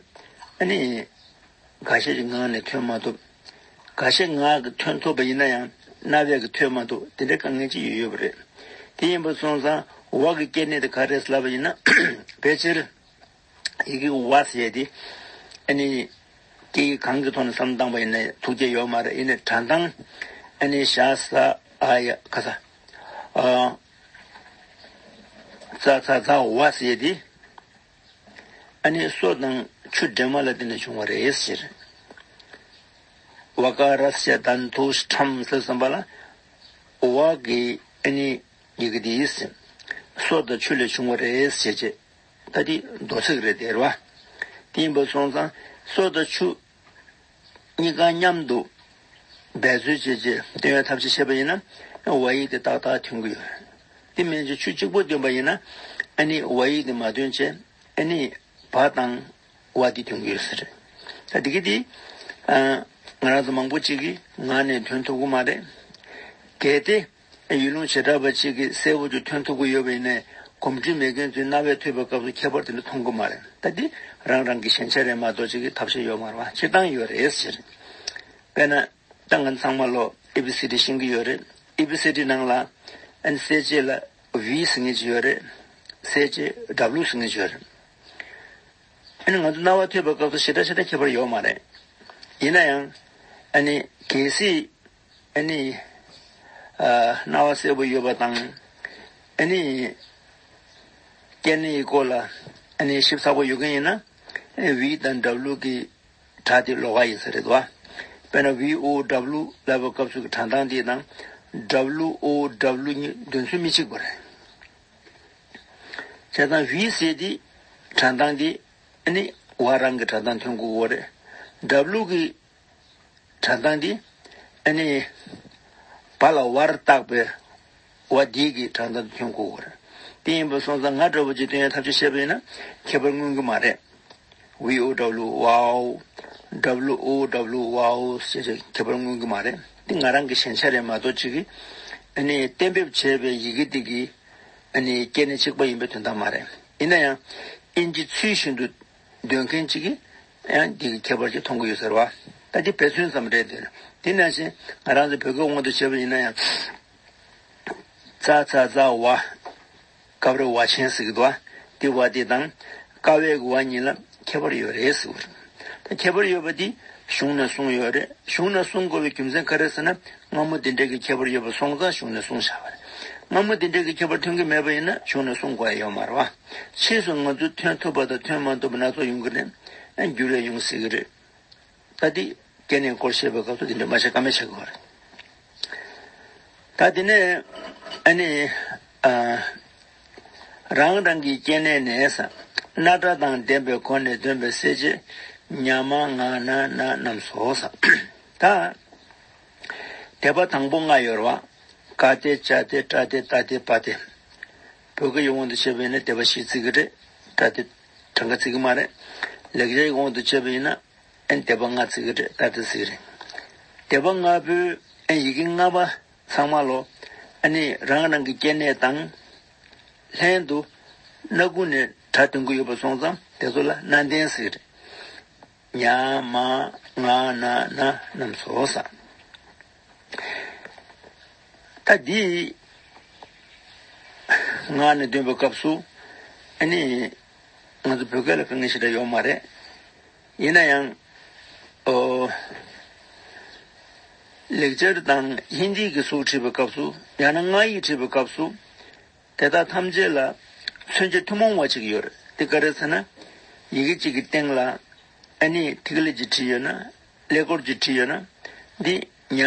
ཨ་ནི། འགའ་ཤས་ཀྱིས་ངག་ནས་ཐོན་མ་ཐུབ། འགའ་ཤས་ངག་གིས་ཐོན་ཐུབ་པ་ཡིན་ན་ཡང་རྣ་བས་ཀྱིས་ཐོས་མ་ཐུབ། དེ་འདྲའི་དཀའ་ངལ་ཅིག་ཡོད་ཡོད་པ་རེད། དེ་ཡིན་པ་སོང་ཙང་ཝ་གི་སྐྱེ་གནས་དེ་ག་རེ་རེད་ལབ་པ་ཡིན་ན། ཕལ་ཆེར་ཡི་གེ་ཝ་ཟེར་ཡས་དེ་ཨ་ནི་སྐད་ཡིག་གང་གི་ཐོག་ནས་བསམ་བློ་བཏང་པ་ཡིན་ན་ཐུགས་རྗེ་ཡོད་མ་རེད། ཡིན་ནའི་འགྲེང་སྟངས་ཨ་ནི་ཞ་ས་ཨ་ཡ་ག་ས་ཨ་ཙ་ཚ་ཛ་ཝ་ཟེར་ཡས་དེ། ཨ་ནི་སོ་དང་ཆུ་འདྲེས་མ་ལ་བརྟེན་ནས་བྱུང་བ་རེད་ཟེར། ཝ་ཀ་ར་ས་ཡ་དན་ཐུ་ཤྲཾ་ཟེར་བསམ་པ་ལ། ཝ་གི་ཨ་ནི་ཡི་གེ་འདི་ཟེར། སོ་དང་ཆུ་ལས་བྱུང་བ་རེད་ཟེར་བྱས། ད་འདི་མདོ་ཚིག་རེད་དེ་རེད་བ། དེ་ཡིན་པ་སོང་ཙང་སོ་དང་ཆུ། གཉིས་ཀ་མཉམ་དུ་འབད་རྩོལ་བྱས་རྗེས་བཏོན་ཡ་ཐབས་ཤེས་བྱས་པ་ཡིན་ན་ཝ་ཡིག་དེ་ཏག་ཏག་ཐོན་གྱི་ཡོད། དེ་མིན་ཚེ་ཆུ་གཅིག་པོ་བཏོན་པ་ཡིན་ན་ཨ་ནི་ཝ་ཡིག་དེ་མ་ཐོན་བྱས་ཨ་ནི་བ་དང་ཝ་དེ་ཐོན་གྱི་ཡོད་ས་རེད། ད་དེ་གི་དེ་ཨ་ང་རང་ཚོ་མང་པོ་ཅིག་གིས་ངག་ནས་ཐོན་ཐུབ་ཀྱི་མ་རེད། གལ་ཏེ། ཡུལ་ལུང་བྱེ་བྲག་པ་གཅིག་གིས་གསལ་པོ་ཅིག་ཐོན་ཐུབ་ཀྱི་ཡོད་པ་ཡིན་ནའི་གོམས་འདྲིས་མེད་མཁན་ཚོས་རྣ་བས་ཐོས་པའི་སྐབས་སུ་ཁྱད་པར་དེ་འདྲ་མཐོང་གི་མ་རེད། ད་འདི་རང་རང་གི་ཞན་ཆ་རེད་མ་གཏོགས་ཅིག་གི་ཐབས་ཤེས་ཡོད་མ་རེད་བ། སྤྱིར་བཏང་ཡོད་རེད་ཟེར། དཔེར་ན་ད་ང་ཚང་མ་ལོ་ཨེ་བི་སི་ཌི་ཤེས་ཀྱི་ཡོད་རེད། ཨེ་བི་སི་ཌི་ནང་ལ་ཨ་ནི་གསལ་བྱེད་ལ་ཝི་ཟེར་མཁན་ཅིག་ཡོད་རེད། གསལ་བྱེད་ཌབ་ལུ་ཟེར་མཁན་ཅིག་ཡོད་རེད། ཨ་ནི་ང་ཚོ་རྣ་བ་ཐོས་པའི་སྐབས་སུ་ཞེ་དྲག་ཞེ་དྲག་ཁྱད་པར་ཡོད་མ་རེད། ཡིན་ན་ཡང་ཨ་ནི་གལ་སྲིད། ཨ་ནི། ཨ་རྣ་བ་གསལ་པོ་ཡོད་པ་དང་། ཨ་ནི། སྐད་ནི་ཡི་སྐོར་ལ་ཨ་ནི་ཞིབ་ཚགས་པོ་ཡོད་མཁན་ཡིན་ན། ཝི་དང་ཌབ་ལུ་གི་སྒྲ་དེ་ལོགས་ཀ་ཡིན་ས་རེད་བ། དཔེར་ན་ཝི་ཨོ་ཌབ་ལུ་ལབ་པའི་སྐབས་སུ་གི་འགྲེང་སྟངས་དེ་དང་། ཌབ་ལུ་ཨོ་ཌབ་ལུ་གཉིས་འདོན་ཚུལ་མི་གཅིག་པ་རེད། བྱས་ཙང་ཝི་ཟེར་དེ་འགྲེང་སྟངས་དེ་ཨ་ནི་ཝ་རང་གི་འགྲེང་སྟངས་ཐོན་དགོས་ཀྱི་ཡོད་རེད། ཌབ་ལུ་གི་འགྲེང་སྟངས་འདི་ཨ་ནི་བ་ལ་ཝར་བཏགས་པའི་ཝ་འདི་གི་འགྲེང་སྟངས་ཐོན་དགོས་ཀྱི་རེད། དེ་ཡིན་པ་སོང་ཙང་ང་འདྲ་བོ་ཅིག་སྟོན་ཡ་ཐབས་ཤེས་བྱས་པ་ཡིན་ན་ཁྱད་པར་མངོན་གྱི་མ་རེད། ཝི་ཨོ་ཌབ་ལུ་ཝའོ། ཌབ་ལུ་ཨོ་ཌབ་ལུ་ཝའོ་ཞེས་བྱས་ཁྱད་པར་མངོན་གྱི་མ་རེད། འདི་ང་རང་གི་ཞན་ཆ་རེད་མ་གཏོགས་ཅིག་གིས་ཨ་ནི་གཏན་འབེབས་བྱས་པའི་ཡི་གེ་འདི་གི་ཨ་ནི་སྐྱེ་གནས་གཅིག་པ་ཡིན་པའི་དོན་དག་མ་རེད། ཡིན་ན་ཡང་ཨིན་ཇི་ཚུལ་བཞིན་དུ་འདོན་མཁན་ཅིག་གིས་ཡང་འདི་གི་ཁྱད་པར་ཅིག་མཐོང་གི་ཡོད་ཟེར་བ། ད་འདི་འབད་བརྩོན་ཙམ་རེད་དེ། དེ་ནང་བཞིན་ང་རང་ཚོ་བོད་སྐད་དབང་དུ་བྱས་པ་ཡིན་ན་ཡང་། ཙ་ཚ་ཛ་ཝ། སྐབས་རེ་ཝ་ཆེན་ཟེར་གྱི་འདུག་བ། དེ་ཝ་དེ་དང་ཀ་བའི་གི་ཝ་གཉིས་ལ་ཁྱད་པར་ཡོད་རེད་ཟེར་བ་རེད། ད་ཁྱད་པར་ཡོད་པ་དེ་གཞུང་ནས་གསུངས་ཡོད་རེད། གཞུང་ནས་གསུང་དགོས་པའི་རྒྱུ་མཚན་ག་རེ་ཟེར་ན། སྔ་མོ་དེ་འདྲའི་གི་ཁྱད་པར་ཡོད་པ་སོང་ཙང་གཞུང་ནས་གསུངས་བཞག་པ་རེད། སྔ་མོ་དེ་འདྲའི་གི་ཁྱད་པར་ཐོན་གྱི་མེད་པ་ཡིན་ན་གཞུང་ནས་གསུང་དགོས་ཡ་ཡོད་མ་རེད་བ། ཕྱིས་སུ་ང་ཚོས་ཐོན་ཐུབ་པ་དང་ཐོན་མ་ཐུབ་པ་སྣ་ཚོགས་ཡོང་གི་རེད། ཨ་འགྱུར་བ་ཡོང་སྲིད་ཀྱི་རེད། ད་དེ་སྐྱེ་གནས་སྐོར་བཤད་པའི་སྐབས་སུ་དེ་འདྲ་མ་བཤད་ཀ་མེད་བཤད་དགོས་པ་རེད། ད་དེ་ནས་ཨ་ནི་ཨ་རང་རང་གི་སྐྱེ་གནས་ནས་ས། སྣ་སྒྲ་དང་ལྡན་པའི་སྒོ་ནས་འདོན་པའི་གསལ་བྱེད་ཉ་མ་ང་ན་ན་རྣམས་སོ་ས། ད་སྡེ་པ་དང་པོ་ལྔ་ཡོད་རེད་བ། ཀ་སྡེ་ཅ་སྡེ་ཏྲ་སྡེ་ཏ་སྡེ་པ་སྡེ། བོད་སྐད་ཡོང་དབང་དུ་བྱས་པ་ཡིན་ན་སྡེ་པ་བཞི་བརྩི་གི་རེད། ཏྲ་སྡེ་གྲངས་ཀ་བརྩི་གི་མ་རེད། ལེགས་སྦྱར་ཡོང་དབང་དུ་བྱས་པ་ཡིན་ན། ཨན་སྡེ་པ་ལྔ་བརྩི་གི་རེད། ད་ལྟ་བརྩི་གི་རེད། སྡེ་པ་ལྔ་པོའི་ཨན་ཡི་གེ་ལྔ་པ་ཚང་མ་ལོ། ཨ་ནི་རང་རང་གི་སྐྱེ་གནས་དང་ལྷན་དུ་སྣ་ཁུང་ནས་སྒྲ་འདོན་གྱི་ཡོད་པ་སོང་ཙང་དེ་ཚོ་ལ་སྣ་ལྡན་ཟེར་གི་རེད། ཉ་མ་ང་ན་ན་རྣམས་སོ་ས། ད་འདི་ངག་ནས་འདོན་པའི་སྐབས་སུ་ཨ་ནི་ང་ཚོ་བོད་སྐད་ལ་དཀའ་ངལ་ཞེ་དྲག་ཡོད་མ་རེད། ཡིན་ན་ཡང་ཨོ་ལེགས་སྦྱར་དང་ཧིན་དི་གི་གཟུགས་བྲིས་པའི་སྐབས་སུ། ཡང་ན་སྔགས་ཡིག་བྲིས་པའི་སྐབས་སུ། དེ་དག་ཐམས་ཅད་ལ་མཚོན་བྱ་ཐུན་མོང་བ་ཅིག་ཡོད་རེད། དེ་ག་རེ་ཟེར་ན། ཡི་གེ་གཅིག་གི་སྟེང་ལ་ཨ་ནི་ཐིག་ལེ་གཅིག་བྲིས་ཡོད་ན། ཀླད་ཀོར་གཅིག་བྲིས་ཡོད་ན། འདི་ཉ་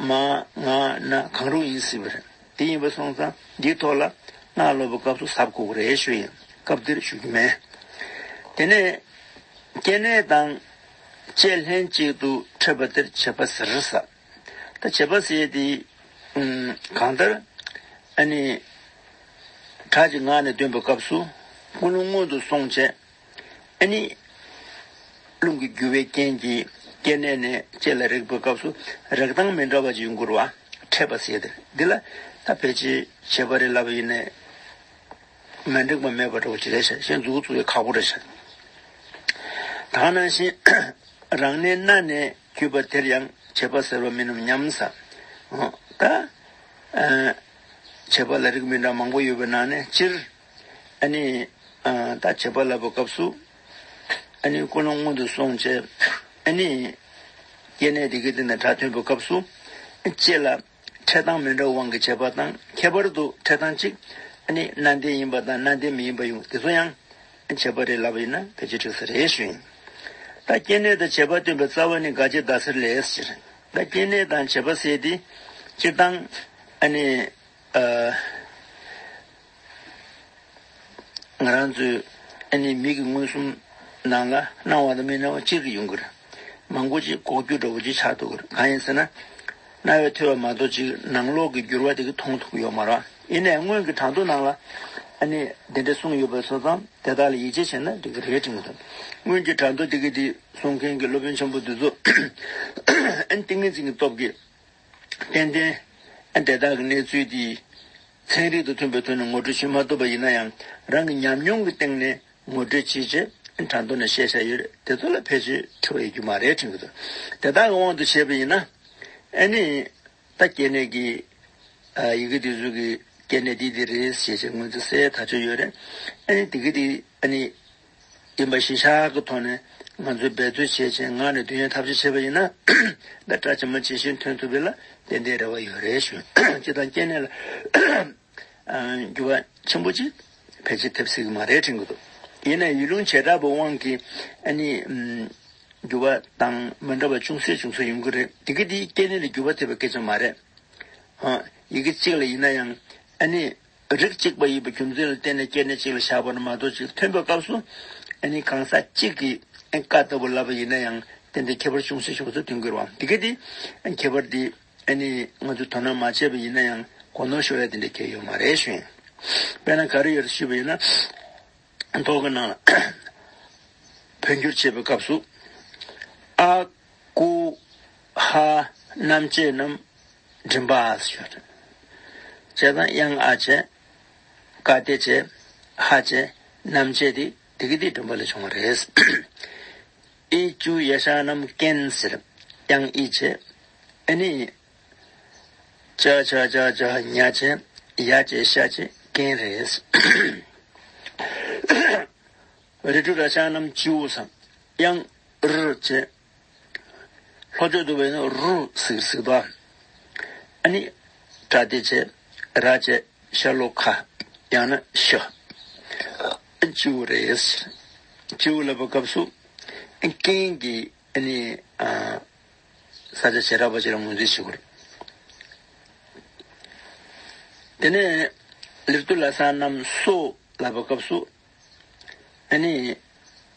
མ་ང་ན་གང་རུང་ཡིན་སྲིད་པ་རེད། དེ་ཡིན་པ་སོང་ཙང་འདིའི་ཐོག་ལ་སྔགས་ཀློག་པའི་སྐབས་སུ་གཟབ་དགོས་ཀྱི་རེད་ཞུ་ཡིན། སྐབས་འདིར་ཞུ་རྒྱུ་མེད། དེ་ནས་སྐྱེ་གནས་དང་བཅས་ལྷན་ཅིག་ཏུ་འཕྲད་པ་དེར་བྱེད་པ་ཟེར་ས། ད་བྱེད་པ་ཟེར་དེ་གང་ལྟར་ཨ་ནི་སྒྲ་གཅིག་ངག་ནས་འདོན་པའི་སྐབས་སུ་ཀུན་སློང་སྔོན་དུ་སོང་བྱས། ཨ་ནི་རླུང་གི་རྒྱུ་བའི་རྐྱེན་གྱིས་སྐྱེ་གནས་ནས་ལྕེ་ལ་རེག་པའི་སྐབས་སུ་རེག་སྟངས་མི་འདྲ་བ་ཅིག་ཡོང་གི་རེད་བ། འཕྲད་པ་ཟེར་དེ་འདི་ལ་ད་ཕལ་ཆེར་བྱེད་པ་རེད་ལབ་པ་ཡིན་ནའི་མ་འགྲིག་པ་མེད་པ་འདྲ་བོ་ཅིག་རེད་ཤག་གཞན་མཛུབ་བཙུགས་ཡ་ཁག་པོ་རེད་ཤག་ད་ག་ནང་བཞིན་རང་གནས་སྣ་ནས་བརྒྱུད་པ་དེར་ཡང་བྱེད་པ་ཟེར་བ་མིན་ནམ་སྙམ་ས། འོ་ད་ཨ་བྱེད་པ་ལ་རིགས་མི་འདྲ་མང་པོ་ཡོད་པའི་ནང་ནས་སྤྱིར་ཨ་ནི་ཨ་ད་བྱེད་པ་ལབ་པའི་སྐབས་སུ་ཨ་ནི་ཀུན་སློང་སྔོན་དུ་སོང་བྱས། ཨ་ནི་སྐྱེ་གནས་དེ་གའི་སྟེང་ནས་སྒྲ་ཐོན་པའི་སྐབས་སུ་ལྕེ་ལ་འཕྲད་སྟངས་མི་འདྲ་བའི་དབང་གིས་བྱེད་པ་དང་། ཁྱད་པར་དུ་འཕྲད་སྟངས་གཅིག་ཨ་ནི་སྣ་ལྡན་ཡིན་པ་དང་སྣ་ལྡན་མི་ཡིན་པ་ཡོང་། དེ་ཚོ་ཡང་བྱེད་པ་རེད་ལབ་པ་ཡིན་ན་ཕལ་ཆེར་འགྲིག་ས་རེད་ཞུ་ཡིན། ད་སྐྱེ་གནས་དང་བྱེད་པ་སྟོན་པའི་རྩ་བ་ནི་དགག་བྱའི་ཟླ་ཟེར་ལས་ཟེར། ད་སྐྱེ་གནས་དང་བྱེད་པ་ཟེར་དེ་སྤྱིར་བཏང་ཨ་ནི། ཨ། ང་རང་ཚོའི་ཨ་ནི་མིག་གི་མངོན་སུམ་ནང་ལ་སྣང་བ་དང་མི་སྣང་བ་གཅིག་གི་ཡོང་གི་རེད། མང་པོ་ཅིག་ལྐོག་གྱུར་འདྲ་བོ་ཅིག་ཆགས་ཐུབ་ཀྱི་རེད། གང་ཡིན་ཟེར་ན། རྣ་བས་ཐོས་པ་མ་གཏོགས་ཅིག་ནང་ལོགས་ཀྱི་འགྱུར་བ་དེ་གི་མཐོང་ཐུབ་ཀྱི་ཡོད་མ་རེད། ཡིན་ནའི་སྔོན་གྱི་གྲངས་ཐོ་ནང་ལ་ཨ་ནི་དེ་འདྲ་གསུངས་ཡོད་པ་སོང་ཙང་དེ་དག་ལ་ཡིད་ཆེས་བྱས་ན་འགྲིག་གི་རེད་དྲན་གྱི་འདུག་སྔོན་གྱི་གྲངས་ཐོ་དེ་གི་དེ་གསུང་མཁན་གྱི་སློབ་དཔོན་ཆེན་པོ་འདི་ཚོ་ཨ་ནི་ཏིང་ངེ་འཛིན་གྱི་སྟོབས་ཀྱིས། ཏན་ཏན་ཨ་དེ་དག་གི་གནས་ཚུལ་དེ་ཚན་རིག་དང་མཐུན་པའི་ཐོག་ནས་ངོ་སྤྲོད་བྱེད་མ་ཐུབ་པ་ཡིན་ན་ཡང་རང་གི་ཉམས་མྱོང་གི་སྟེང་ནས་ངོ་སྤྲོད་བྱེད་ཆེད་གྲངས་ཐོ་ནས་བཤད་བཞག་ཡོད་རེད། དེ་ཚོ་ལ་ཕལ་ཆེར་འཁྲི་བ་ཡོད་རྒྱུ་མ་རེད་དྲན་གྱི་འདུག་དེ་དག་གི་དབང་དུ་བྱས་པ་ཡིན་ན་ཨ་ནི་ད་སྐྱེ་གནས་ཀྱི་ཨ་ཡི་གེ་དེ་ཚོ་གི་སྐྱེ་གནས་འདི་འདི་རེད་ཞེས་བྱས་ངོས་འཛིན་གསལ་ཐག་ཆོད་ཡོད་རེད། ཨ་ནི་དེ་གི་དེ་ཨ་ནི། ཡིན་པ་གཞི་བཞག་གི་ཐོག་ནས་ང་ཚོས་འབད་རྩོལ་བྱས་བྱས་ངག་ནས་འདོན་ཡའི་ཐབས་ཤེས་བྱས་པ་ཡིན་ན། ད་སྒྲ་ཇི་མ་ཇི་བཞིན་ཐོན་ཐུབ་པ་ལ་ཏན་ཏན་རེ་བ་ཡོད་རེད་ཞུ། སྤྱིར་བཏང་སྐྱེ་གནས་ལ་འགྱུར་བ་ཆེན་པོ་ཅིག་ཕལ་ཆེར་ཐེབས་སྲིད་ཀྱི་མ་རེད་དྲན་གྱི་འདུག་ཡིན་ནའི་ཡུལ་ལུང་བྱེ་བྲག་པའི་དབང་གིས་ཨ་ནི་འགྱུར་བ་དང་མི་འདྲ་བ་ཅུང་ཟད་ཅུང་ཟད་ཡོང་གི་རེད། དེ་གི་དེ་སྐྱེ་གནས་ལ་འགྱུར་བ་ཐེབས་པའི་སྐད་ཆ་མ་རེད། ཡི་གེ་གཅིག་ལ་ཡིན་ན་ཡང་ཨ་ནི། རིགས་གཅིག་པ་ཡིན་པའི་རྒྱུ་མཚན་ལ་བརྟེན་ནས་སྐྱེ་གནས་གཅིག་ལ་བཞག་པ་ན་མ་གཏོགས་ཅིག་ཐོན་པའི་སྐབས་སུ་ཨ་ནི་གང་ཟག་གཅིག་གི་ཨ་ཀ་ལྟ་བུ་ལབ་པ་ཡིན་ན་ཡང་ཏན་ཏན་ཁྱད་པར་ཅུང་ཟད་ཤོར་ཚུལ་ཐོན་གྱི་རེད་བ། དེ་ག་དེ་ཨ་ཁྱད་པར་དེ་ཨ་ནི་ང་ཚོས་དོ་སྣང་མ་བྱས་པ་ཡིན་ན་ཡང་གོ་ནོར་ཤོར་ཡ་དེ་འདྲ་གང་ཡང་ཡོད་མ་རེད་ཞུ་ཡིན། དཔེར་ན་ག་རེ་ཡོད་ཞུས་པ་ཡིན་ན། མདོ་གི་ནང་ལ་བོད་འགྱུར་བྱེད་པའི་སྐབས་སུ། ཨ། ཀུ། ཧ། རྣམ་བཅད་རྣམས་མགྲིན་པ་ཟེར་ཡོད་རེད། བྱས་ཙང་དབྱངས་ཨ་བྱས། ཀ་ཏེ་བྱས། ཧ་བྱས། རྣམ་བཅད་དེ་དེ་གི་དེ་མགྲིན་པ་ལ་བྱུང་བ་རེད། ཨི་ཅུ་ཡ་ཤ་རྣམས་རྐན་ཟེར། དབྱངས་ཨི་བྱས། ཨ་ནི། ཅ་ཆ་ཅ་ཆ་ཉ་བྱས། ཡ་བྱས་ཤ་བྱས་རྐན་རེད། རི་ཀྲུ་ར་ཤ་རྣམས་ཅུ་སམ། དབྱངས་རུ་བྱས། ལྷོ་ཕྱོགས་འདུག་པས་ན་རུ་ཟིག་ཟིག་དོ། ཨ་ནི། ཏྲ་ཏི་བྱས། ར་བྱས། ཤ་ལོ་ཁ། ཡང་ན་ཤ། ཅུ་རེད། ཅུ་ལབ་པའི་སྐབས་སུ། རྐན་གྱི་ཨ་ནི། ས་ཆ་བྱེ་བྲག་པ་ཅིག་ལ་ངོས་འཛིན་བྱེད་དགོས། དེ་ནས་ལིར་ཏུ་ལ་ས་རྣམས་སོ་ལབ་པའི་སྐབས་སུ། ཨ་ནི།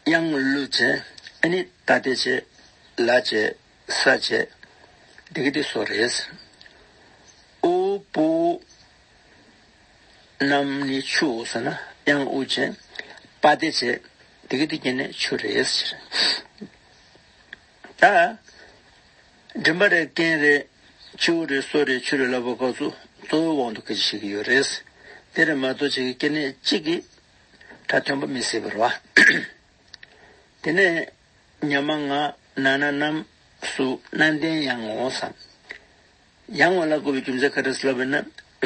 དབྱངས་ལུ་བྱས། ཨ་ནི། ཏ་ཏེ་བྱས། ལ་བྱས། ས་བྱས། འདི་གི་དེ་སོ་རེད། ཨུ་པུ་རྣམས་ནི་ཆུ་ཟེར་ན་དབྱངས་ཨུ་བྱས། པ་ཏེ་བྱས། འདི་གི་དེ་སྐྱེ་ནས་ཆུ་རེད་ཟེར། ད། མགྲིན་པ་རེད། རྐན་རེད། ཆུ་རེད། སོ་རེད། ཆུ་རེད་ལབ་པའི་སྐབས་སུ་གཙོ་བོའི་དབང་དུ་སྐད་ཆ་བཤད་ཀྱི་ཡོད་རེད། དེ་རེད་མ་གཏོགས་ཅིག་གི་སྐྱེ་གནས་གཅིག་གིས་སྒྲ་ཐོན་པ་མི་སྲིད་པ་རེད་བ། དེ་ནས་ཉ་མ་ང་ན་ན་རྣམས་སུ་ན་འདན་ཡང་ངོ་སམ། ཡང་ངོ་ལ་གོ་བའི་རྒྱུ་མཚན་ག་རེ་ལབ་པ་ཡིན་ན།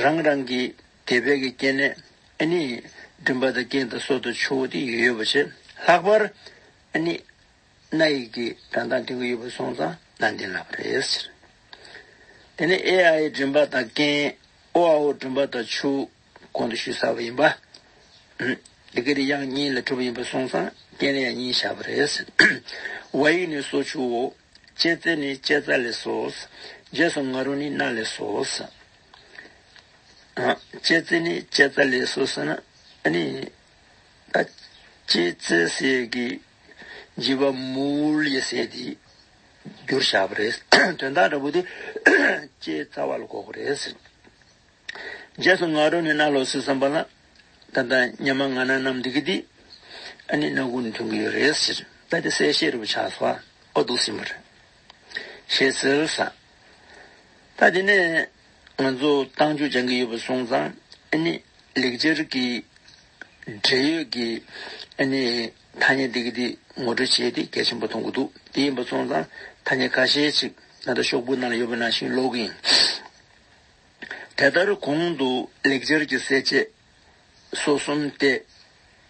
རང་རང་གི་དེ་བས་ཀྱི་སྐྱེ་གནས་ཨ་ནི་མགྲིན་པ་དང་རྐན་དང་སོ་དང་ཆུ་བོ་དེ་ཡོད་ཡོད་པ་བྱས། ལྷག་པར་ཨ་ནི། སྣ་ཡི་གེ་སྒྲ་གདངས་མཐུན་གྱི་ཡོད་པ་སོང་ཙང་ན་འདན་ལབ་པ་རེད་ཟེར། དེ་ནས་ཨེ་ཨ་ཡི་མགྲིན་པ་དང་རྐན། ཨོ་ཨ་ཨོ་མགྲིན་པ་དང་ཆུ། གོང་དུ་ཞུས་ཚར་བ་ཡིན་པ། འདི་ག་རེ་དབྱངས་གཉིས་ལ་གྲུབ་པ་ཡིན་པ་སོང་ཙང་རྐན་ལ་ཡང་གཉིས་བཞག་པ་རེད་ཟེར། ཝ་ཡིག་ནི་སོ་ཆུ་བོ། ཅེ་ཙེ་ནི་ཅེ་ཙ་ལེ་སོ། རྗེས་སུ་ང་རོ་ནི་ན་ལེ་སོ། ཅེ་ཙེ་ནི་ཅེ་ཙ་ལེ་སོ་ཟེར་ན་ཨ་ནི། ད་ཅེ་ཙེ་ཟེར་གི་བརྗིད་པ་མུལ་ཡེ་ཟེར་དེ་བསྒྱུར་བཞག་པ་རེད། དོན་དག་འདྲ་པོ་དེ་ཅེ་ཙ་བ་ལ་གོ་དགོས་རེད་ཟེར། རྗེས་སུ་ང་རོ་ནི་ན་ལོ་ཟེར་བསམ་པ་ལ། ད་ལྟ་ཉ་མ་ང་ན་རྣམས་འདི་གི་འདི། ཨ་ནི་སྣ་ཁུང་ནས་ཐོན་གྱི་ཡོད་རེད་ཟེར། ད་དེ་གསལ་བཤད་རུ་ཆགས་སོ། ཨོ་འདུག་ཟིན་པ་རེད། ཞེས་ཟེར་ས། ད་དེ་ནས་ང་ཚོ་རྟགས་འཇུག་སྦྱང་གི་ཡོད་པ་སོང་ཙང་ཨ་ནི་ལེགས་སྦྱར་གྱི་འབྲེལ་ཡོད་ཀྱི་ཨ་ནི་ཐ་སྙད་འདི་གི་འདི་ངོ་སྤྲོད་བྱེད་དེ་གལ་ཆེན་པོ་མཐོང་གི་འདུག་དེ་ཡིན་པ་སོང་ཙང་ཐ་སྙད་ཁ་ཤས་ཅིག་ད་ལྟ་ཤོག་བུ་ནང་ལ་ཡོད་པ་ནང་བཞིན་ཀློག་གི་ཡིན། དེ་ལྟར་གོང་དུ་ལེགས་སྦྱར་གྱི་གསལ་བྱེད་སོ་གསུམ་སྟེ།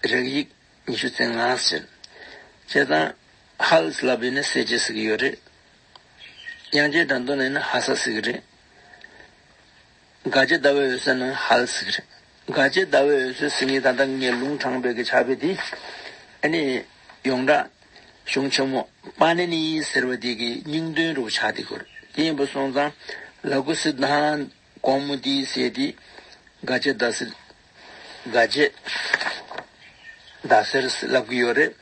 རེག་ཡིག་ཉི་ཤུ་རྩ་ལྔ་ཟེར། བྱས་ཙང་ཧལ་ལབ་ཡིན་ན་གསལ་བྱེད་ཟེར་གྱི་ཡོད་རེད། དབྱངས་ཅན་སྒྲ་མདོ་ནས་ན་ཧ་ས་ཟེར་གྱི་རེད། དགག་བྱ་ཟླ་བའི་འོད་ཟེར་ན་ཧལ་ཟེར་གྱི་རེད། དགག་བྱ་ཟླ་བའི་འོད་ཟེར་ཟེར་མཁན་ད་ལྟ་ངས་ལུང་དྲངས་པའི་གི་ཕྱག་དཔེ་དེ་ཨ་ནི་ཡོངས་གྲགས་གཞུང་ཆེན་མོ་པཱ་ཎི་ནི་ཟེར་བ་དེ་གི་སྙིང་དོན་རུ་ཆགས་དེ་གོ། དེ་ཡིན་པ་སོང་ཙང་ལ་ཀུ་སི་དྷ་ན་ཀོ་མུ་དི་ཟེར་དེ་དགག་བྱ་ཟླ་ཟེར། དགག་བྱ་ཟླ་ཟེར་ལབ་ཀྱི་ཡོད་རེད།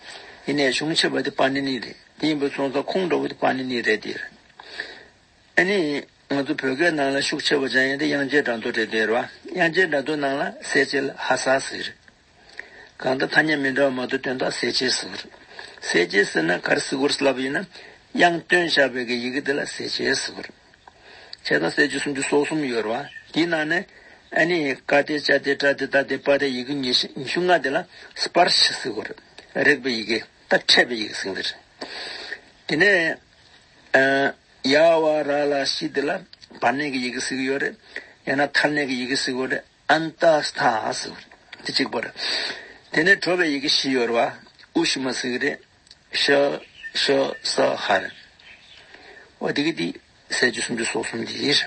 ཡིན་ནའི་གཞུང་ཆེ་བ་དེ་པཱ་ཎི་ནི་རེད། དེ་ཡིན་པ་སོང་ཙང་ཁུངས་འདྲ་བོ་དེ་པཱ་ཎི་ནི་རེད་དེ། ཨ་ནི་ང་ཚོ་བོད་སྐད་ནང་ལ་ཤུགས་ཆེ་བ་སྦྱང་ཡས་དེ་དབྱངས་ཅན་སྒྲ་མདོ་རེད་དེ་རེད་བ། དབྱངས་ཅན་སྒྲ་མདོ་ནང་ལ་གསལ་བྱེད་ལ་ཧ་ས་ཟེར། གང་ལྟར་ཐ་སྙད་མི་འདྲ་བ་མ་གཏོགས་དོན་དག་གསལ་བྱེད་ཟེར། གསལ་བྱེད་ཟེར་ན་ག་རེ་ཟེར་དགོས་རེད་ལབ་པ་ཡིན་ན། དབྱངས་བཏོན་བཞག་པའི་གི་ཡི་གེ་དེ་ལ་གསལ་བྱེད་ཟེར། བྱས་ཙང་གསལ་བྱེད་སུམ་ཅུ་སོ་གསུམ་ཡོད་རེད་བ། དེའི་ནང་ནས་ཨ་ནི་ཀ་ཏེ་ཅ་ཏེ་ཏྲ་ཏེ་ཏ་ཏེ་པ་ཏེ་ཡི་གེ་ཉི་ཤུ་ཉི་ཤུ་ལྔ་དེ་ལ་སྤར་ཤ་ཟེར་དགོས་རེད། རེག་པའི་ཡི་གེ་ད་འཕྲད་པའི་ཡི་གེ་ཟེར་གྱི་རེད། དེ་ནས་ཨ། ཡ་བ་ར་ལ་ཤི་དེ་ལ་བར་གནས་ཀྱི་ཡི་གེ་ཟེར་གྱི་ཡོད་རེད། ཡང་ན་མཐར་གནས་ཀྱི་ཡི་གེ་ཟེར་གྱི་ཡོད་རེད། ཨན་ཏ་སི་ཐ་ཟེར་བ་རེད། དེ་གཅིག་པ་རེད། དེ་ནས་དྲོ་བའི་ཡི་གེ་བཞི་ཡོད་རེད་བ། ཨུ་ཤི་མ་ཟེར་གྱི་རེད། ཤ་ཤ་ས་ཧ་རེད། འོ་དེ་གི་དེ་གསལ་བྱེད་སུམ་ཅུ་སོ་གསུམ་དེ་ཡིན་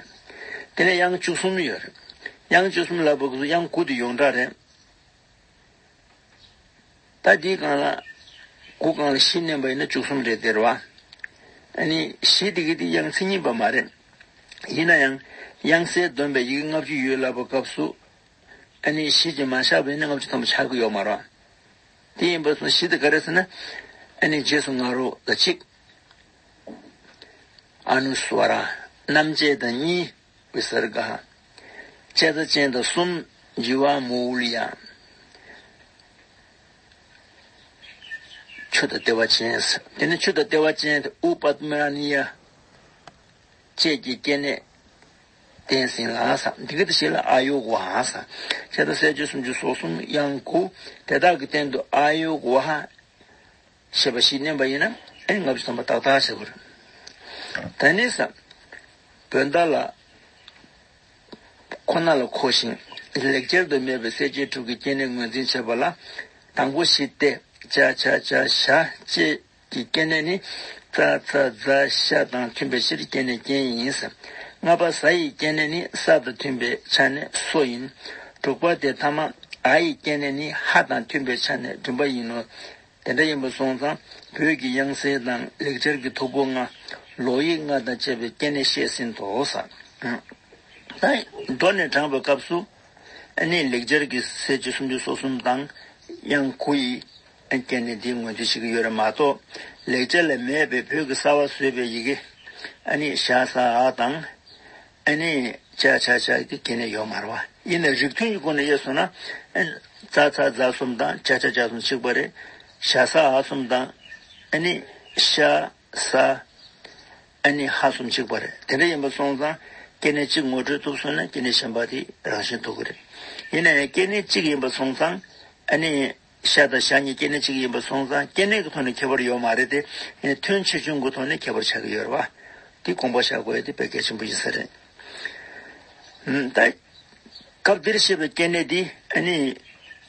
རེད། དེ་ནས་དབྱངས་བཅུ་གསུམ་ཡོད་རེད། དབྱངས་བཅུ་གསུམ་ལབ་པ་གི་དབྱངས་དགུ་དེ་ཡོངས་གྲགས་རེད། ད་འདིའི་སྒང་ལ་དགུ་སྒང་ལ་བཞི་བསྣན་པ་ཡིན་ན་བཅུ་གསུམ་རེད་དེ་རེད་བ། ཨ་ནི་བཞི་དེ་གི་དེ་དབྱངས་མཚན་ཉིད་པ་མ་རེད། ཡིན་ན་ཡང་དབྱངས་གསལ་སྡོམ་པའི་ཡི་གེ་ལྔ་བཅུ་ཡོད་ལབ་པའི་སྐབས་སུ། ཨ་ནི་བཞི་གིས་མ་བཞག་པ་ཡིན་ན་ལྔ་བཅུ་ཐམ་པ་ཆགས་ཀྱི་ཡོད་མ་རེད། དེ་ཡིན་པ་སོང་བཞི་དེ་ག་རེ་ཟེར་ན། ཨ་ནི་རྗེས་སུ་ང་རོ་ལ་གཅིག་ཨ་ནུ་སྭཱ་ར། རྣམ་བཅད་དང་གཉིས། བི་སརྒ། བཅད་རྩ་ཅན་དང་གསུམ། ཇི་བ་མོའུ་ལི་ཡ། ཆུ་དང་ལྟེ་བ་ཅན་ཟེར། དེ་ནས་ཆུ་དང་ལྟེ་བ་ཅན་དེ་ཨུ་པདྨ་ནི་ཡ་བཅས་ཀྱི་སྐྱེ་གནས་བསྟན་ཟིན་ལ་ཟེར། འདི་ག་དེ་ཞིག་ལ་ཨ་ཡོ་ག་བ་ཟེར། ཤ་དང་སྲད་བཅས་སུམ་ཅུ་སོ་གསུམ་དབྱངས་དགུ། དེ་དག་གི་སྟེང་དུ་ཨ་ཡོ་ག་བ་ཞེས་པ་ཞིག་བསྣན་པ་ཡིན་ན། ཨེ་ལྔ་བཅུ་ཐམ་པ་ཏག་ཏག་བྱེད་དགོས་རེད། ད་ནི་ས། བོད་ཟླ་ལ་ཁོ་ན་ལ་མཁོ་ཞིང་ལེགས་སྦྱར་དུ་མེད་པའི་གསལ་བྱེད་དྲུག་གི་སྐྱེ་གནས་ངོས་འཛིན་བྱེད་པ་ལ། དང་པོ་བཞི་སྟེ། ཅ་ཆ་ཇ་ཞ་བཅས་ཀྱི་སྐྱེ་གནས་ནི། ཙ་ཚ་ཛ་ཤ་དང་མཐུན་པའི་ཕྱིར་སྐྱེ་གནས་རྐྱེན་ཡིན་ཟེར། ལྔ་པ་ཟ་ཡི་སྐྱེ་གནས་ནི་ས་དང་མཐུན་པའི་ཆ་ནས་སོ་ཡིན། དྲུག་པ་སྟེ་ཐ་མ་འ་ཡི་སྐྱེ་གནས་ནི་ཧ་དང་མཐུན་པའི་ཆ་ནས་འབྲུམ་པ་ཡིན་ནོ། དེ་འདྲ་ཡིན་པ་སོང་ཙང་བོད་ཀྱི་དབྱངས་གསལ་དང་ལེགས་སྦྱར་གྱི་ཐོར་བུ་ལྔ། ལོག་ཡིག་ལྔ་དང་བཅས་པའི་སྐྱེ་གནས་བཤད་ཟིན་ཏོ་ཟེར། ད་མདོ་ནས་དྲངས་པའི་སྐབས་སུ། ཨ་ནི་ལེགས་སྦྱར་གྱི་གསལ་བྱེད་སུམ་ཅུ་སོ་གསུམ་དང་དབྱངས་དགུ་ཡི་སྐྱེ་གནས་འདི་ངོས་འཛིན་བྱེད་ཀྱི་ཡོད་རེད་མ་གཏོགས། ལེགས་སྦྱར་ལ་མེད་པའི་བོད་ཀྱི་གསར་བ་བཟོས་པའི་ཡི་གེ། ཨ་ནི་ཞ་ས་འ་དང་། ཨ་ནི་ཅ་ཆ་ཇ་གི་སྐྱེ་གནས་ཡོད་མ་རེད་བ། ཡིན་ནའི་རིགས་མཐུན་གྱི་སྒོ་ནས་དབྱེ་སོང་ན། ཨ་ནི་ཙ་ཚ་ཛ་གསུམ་དང་ཅ་ཆ་ཇ་གསུམ་གཅིག་པ་རེད། ཞ་ས་འ་གསུམ་དང་། ཨ་ནི་ཤ་ས། ཨ་ནི་ཧ་གསུམ་གཅིག་པ་རེད། དེ་འདྲ་ཡིན་པ་སོང་ཙང་སྐྱེ་གནས་གཅིག་ངོ་སྤྲོད་ཐུབ་སོང་ན་སྐྱེ་གནས་གཞན་པ་དེ་རང་བཞིན་ཐུབ་ཀྱི་རེད། ཡིན་ནའི་སྐྱེ་གནས་གཅིག་ཡིན་པ་སོང་ཙང་། ཨ་ནི་ཤ་དང་ཞ་གཉིས་སྐྱེ་གནས་གཅིག་ཡིན་པ་སོང་ཙང་སྐྱེ་གནས་ཀྱི་ཐོག་ནས་ཁྱད་པར་ཡོད་མ་རེད་དེ། ཡིན་ནའི་ཐོན་ཆེ་ཆུང་གི་ཐོག་ནས་ཁྱད་པར་ཆགས་ཀྱི་ཡོད་རེད་བ། དེ་དགོངས་པ་བཞག་དགོས་ཡ་དེ་དཔེ་གལ་ཆེན་པོ་ཡིན་ས་རེད། ད། སྐབས་འདིར་བཤད་པའི་སྐྱེ་གནས་འདི་ཨ་ནི།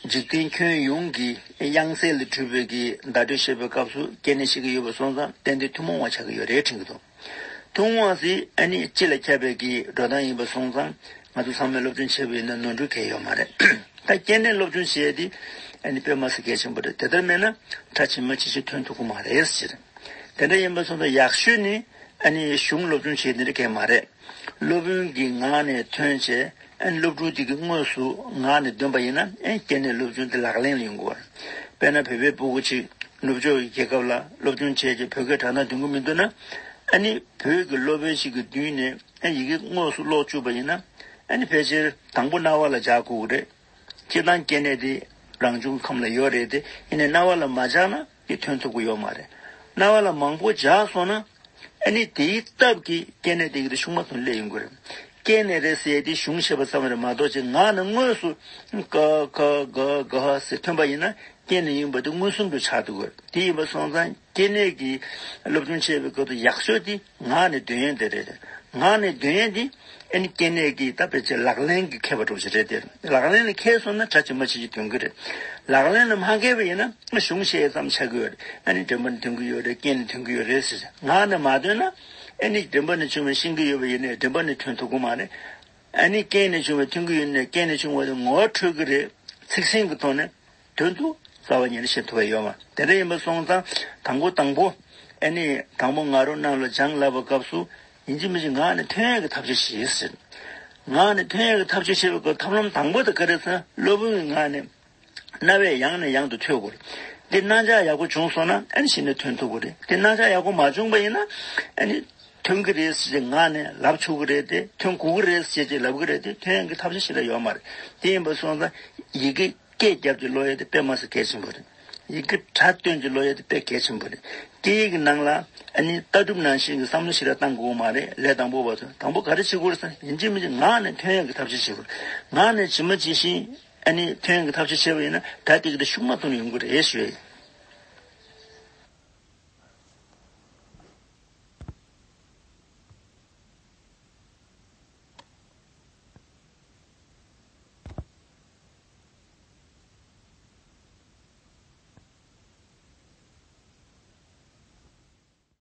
འཇིག་རྟེན་ཁྱོན་ཡོངས་ཀྱི་དབྱངས་གསལ་ལས་གྲུབ་པའི་གི་བརྡ་སྤྲོད་བཤད་པའི་སྐབས་སུ་སྐྱེ་གནས་བཤད་ཀྱི་ཡོད་པ་སོང་ཙང་ཏན་ཏན་ཐུན་མོང་བ་ཆགས་ཀྱི་ཡོད་རེད་དྲན་གྱི་འདུག་ཐུན་མོང་བ་ཟེར་ཨ་ནི་སྤྱི་ལ་ཁྱབ་པའི་གི་འགྲོ་སྟངས་ཡིན་པ་སོང་ཙང་ང་ཚོ་ཚང་མས་སློབ་སྦྱོང་བྱས་པ་ཡིན་ན་ནོར་འཁྲུལ་གང་ཡང་ཡོད་མ་རེད། ད་སྐྱེ་གནས་སློབ་སྦྱོང་བྱས་ཏེ་ཨ་ནི་དཔེ་མ་སྲིད་གལ་ཆེན་པོ་རེད། དེ་ལྟར་མེད་ན་གྲྭ་ཇི་མ་ཇི་བཞིན་ཐོན་ཐུབ་ཀྱི་མ་རེད་ཟེར། དེ་འདྲ་ཡིན་པ་སོང་ཙང་ཡག་ཤོས་ནི་ཨ་ནི་གཞུང་སློབ་སྦྱོང་བྱེད་འདི་འདྲ་གལ་མ་རེད། སློབ་དཔོན་གྱི་ངག་ནས་ཐོན་བྱས་ཨ་ནི་སློབ་ཕྲུག་དེ་གི་དངོས་སུ་ངག་ནས་འདོན་པ་ཡིན་ན་ཨ་ནི་སྐྱེ་གནས་སློབ་སྦྱོང་དེ་ལག་ལེན་ལ་ཡོང་གི་ཡོད་རེད། དཔེར་ན་བོད་པའི་སྤུ་གུ་གཅིག་ནུབ་ཕྱོགས་ཀྱི་རྒྱལ་ཁབ་ལ་སློབ་སྦྱོང་བྱས་རྗེས་བོད་སྐད་སྒྲ་གདངས་འདོན་གྱི་མི་འདུག་ན། ཨ་ནི་བོད་ཀྱི་སློབ་དཔོན་ཞིག་གི་མདུན་ནས་ཨ་ནི་ཡི་གེ་དངོས་སུ་ཀློག་བཅུག་པ་ཡིན་ན་ཨ་ནི་ཕལ་ཆེར་དང་པོ་རྣ་བ་ལ་འཇགས་དགོས་ཀྱི་རེད། སྤྱིར་བཏང་སྐྱེ་གནས་དེ་རང་བྱུང་ཁམས་ལ་ཡོད་རེད་དེ། ཡིན་ནའི་རྣ་བ་ལ་མ་འཇགས་ན་དེ་ཐོན་ཐུབ་ཀྱི་ཡོད་མ་རེད། རྣ་བ་ལ་མང་པོ་འཇགས་སོང་ན་ཨ་ནི་དེའི་སྟབས་ཀྱིས་སྐྱེ་གནས་དེ་གི་དེ་ཤུགས་མ་ཐོན་སླེབས་ཡོང་གི་རེད། སྐྱེ་གནས་རེད་ཟེར་དེ་གཞུང་བཤད་པ་ཙམ་རེད་མ་གཏོགས་ཅིག་ངག་ནས་དངོས་སུ་ཀ་ཁ་ག་ག་ཧ་ཟེར་ཐོན་པ་ཡིན་ན་སྐྱེ་གནས་ཡིན་པ་དེ་མངོན་སུམ་དུ་ཆགས་འདུག་གི། དེ་ཡིན་པ་སོང་ཙང་སྐྱེ་གནས་ཀྱི་སློབ་སྦྱོང་བྱེད་པའི་སྐབས་སུ་ཡག་ཤོས་དེ་ངག་ནས་འདོན་ཡས་དེ་རེད། ངག་ནས་འདོན་ཡས་དེ་ཨ་ནི་སྐྱེ་གནས་ཀྱི་ད་ཕལ་ཆེར་ལག་ལེན་གྱི་མཁས་པ་འདྲ་པོ་ཞིག་རེད་དེ། ལག་ལེན་ལ་མཁས་སོང་ན་གྲྭ་ཇི་མ་ཇི་བཞིན་འདོན་གྱི་རེད། ལག་ལེན་ལ་མ་མཁས་པ་ཡིན་ན་གཞུང་བཤད་ཙམ་ཆགས་ཀྱི་ཡོད་རེད། ཨ་ནི་འདྲེན་པ་ནས་ཐོན་གྱི་ཡོད་རེད། རྐྱེན་ནས་ཐོན་གྱི་ཡོད་རེད་ཟེར། ངག་ནས་མ་འདོན་ན་ཨ་ནི་འདྲེན་པ་ནས་བྱུང་བའི་ཤེས་ཀྱི་ཡོད་པ་ཡིན་ནའི་འདྲེན་པ་ནས་ཐོན་ཐུབ་ཀྱི་མ་རེད། ཨ་ནི་རྐྱེན་ནས་བྱུང་བའི་ཐོན་གྱི་ཡོད་ནའི་རྐྱེན་ནས་བྱུང་བ་དེ་ངོ་འཕྲོད་ཀྱི་རེད། ཚིག་ཟིན་གྱི་ཐོག་ནས། དོན་དུ་རྩ་བ་ཉིད་ནས་ཤེས་ཐུབ་པ་ཡོད་མ། དེ་འདྲ་ཡིན་པ་སོང་ཙང་དང་པོ་དང་པོ། ཨ་ནི་དང་པོ་ང་རོ་རྣམས་ལ་སྦྱང་ལབ་པའི་སྐབས་སུ་ཡིན་གཅིག་མིན་གཅིག་ངག་ནས་ཐོན་ཡས་ཀྱི་ཐབས་ཤེས་བྱེད་ཟེར། ངག་ནས་ཐོན་ཡས་ཀྱི་ཐབས་ཤེས་བྱེད་པའི་སྐབས་ཐབས་ལམ་དང་པོ་དེ་ག་རེ་ཟེར་ན་སློབ་དཔོན་གྱི་ངག་ནས་རྣ་བས་ཡང་ནས་ཡང་དུ་ཐོས་དགོས་རེད། འདི་རྣ་འཇགས་ཡག་པོ་བྱུང་སོང་ན་ཨ་ནི་གཞི་ནས་ཐོན་ཐུབ་ཀྱི་རེད། འདི་རྣ་འཇགས་ཡག་པོ་མ་བྱུང་པ་ཡིན་ན་ཨ་ནི་ཐོན་གྱི་རེད་ཟེར་ཅིག་ངག་ནས་ལབ་ཆོག་གི་རེད་དེ། ཐོན་དགོས་ཀྱི་རེད་ཟེར་ཅིག་ལབ་ཀྱི་རེད་དེ། ཐོན་ཡས་ཀྱི་ཐབས་ཤེས་ཞེ་དྲག་ཡོད་མ་རེད། དེ་ཡིན་པ་སོང་ཙང་ཡི་གེ་སྐད་རྒྱབ་ཀྱི་ཀློག་ཡས་དེ་དཔེ་མ་སྲིད་གལ་ཆེན་པོ་རེད། ཡི་གེ་སྒྲ་བཏོན་ཅིག་ཀློག་ཡས་དེ་དཔེ་གལ་ཆེན་པོ་རེད། སྐད་ཡིག་གི་ནང་ལ་ཨ་ནི་ལྟ་གྲུབ་ནང་བཞིན་གྱི་བསམ་བློ་ཞེ་དྲག་བཏང་དགོས་མ་རེད། ལས་དང་པོ་བར་དུ་དང་པོ་ག་རེ་བྱེད་དགོས་རེད་ཟེར་ན་ཡིན་གཅིག་མིན་གཅིག་ངག་ནས་ཐོན་ཡས་ཀྱི་ཐབས་ཤེས་བྱེད་དགོས་རེད། ངག་ནས་ཇི་མ་ཇི་བཞིན་ཨ་ནི་ཐོན་ཡས་ཀྱི་ཐབས་ཤེས་བྱས་པ་ཡིན་ན་ད་དེ་གི་དེ་ཤུགས་མ་ཐོན་ཡོང་གི་རེད་ཞུ་ཡས།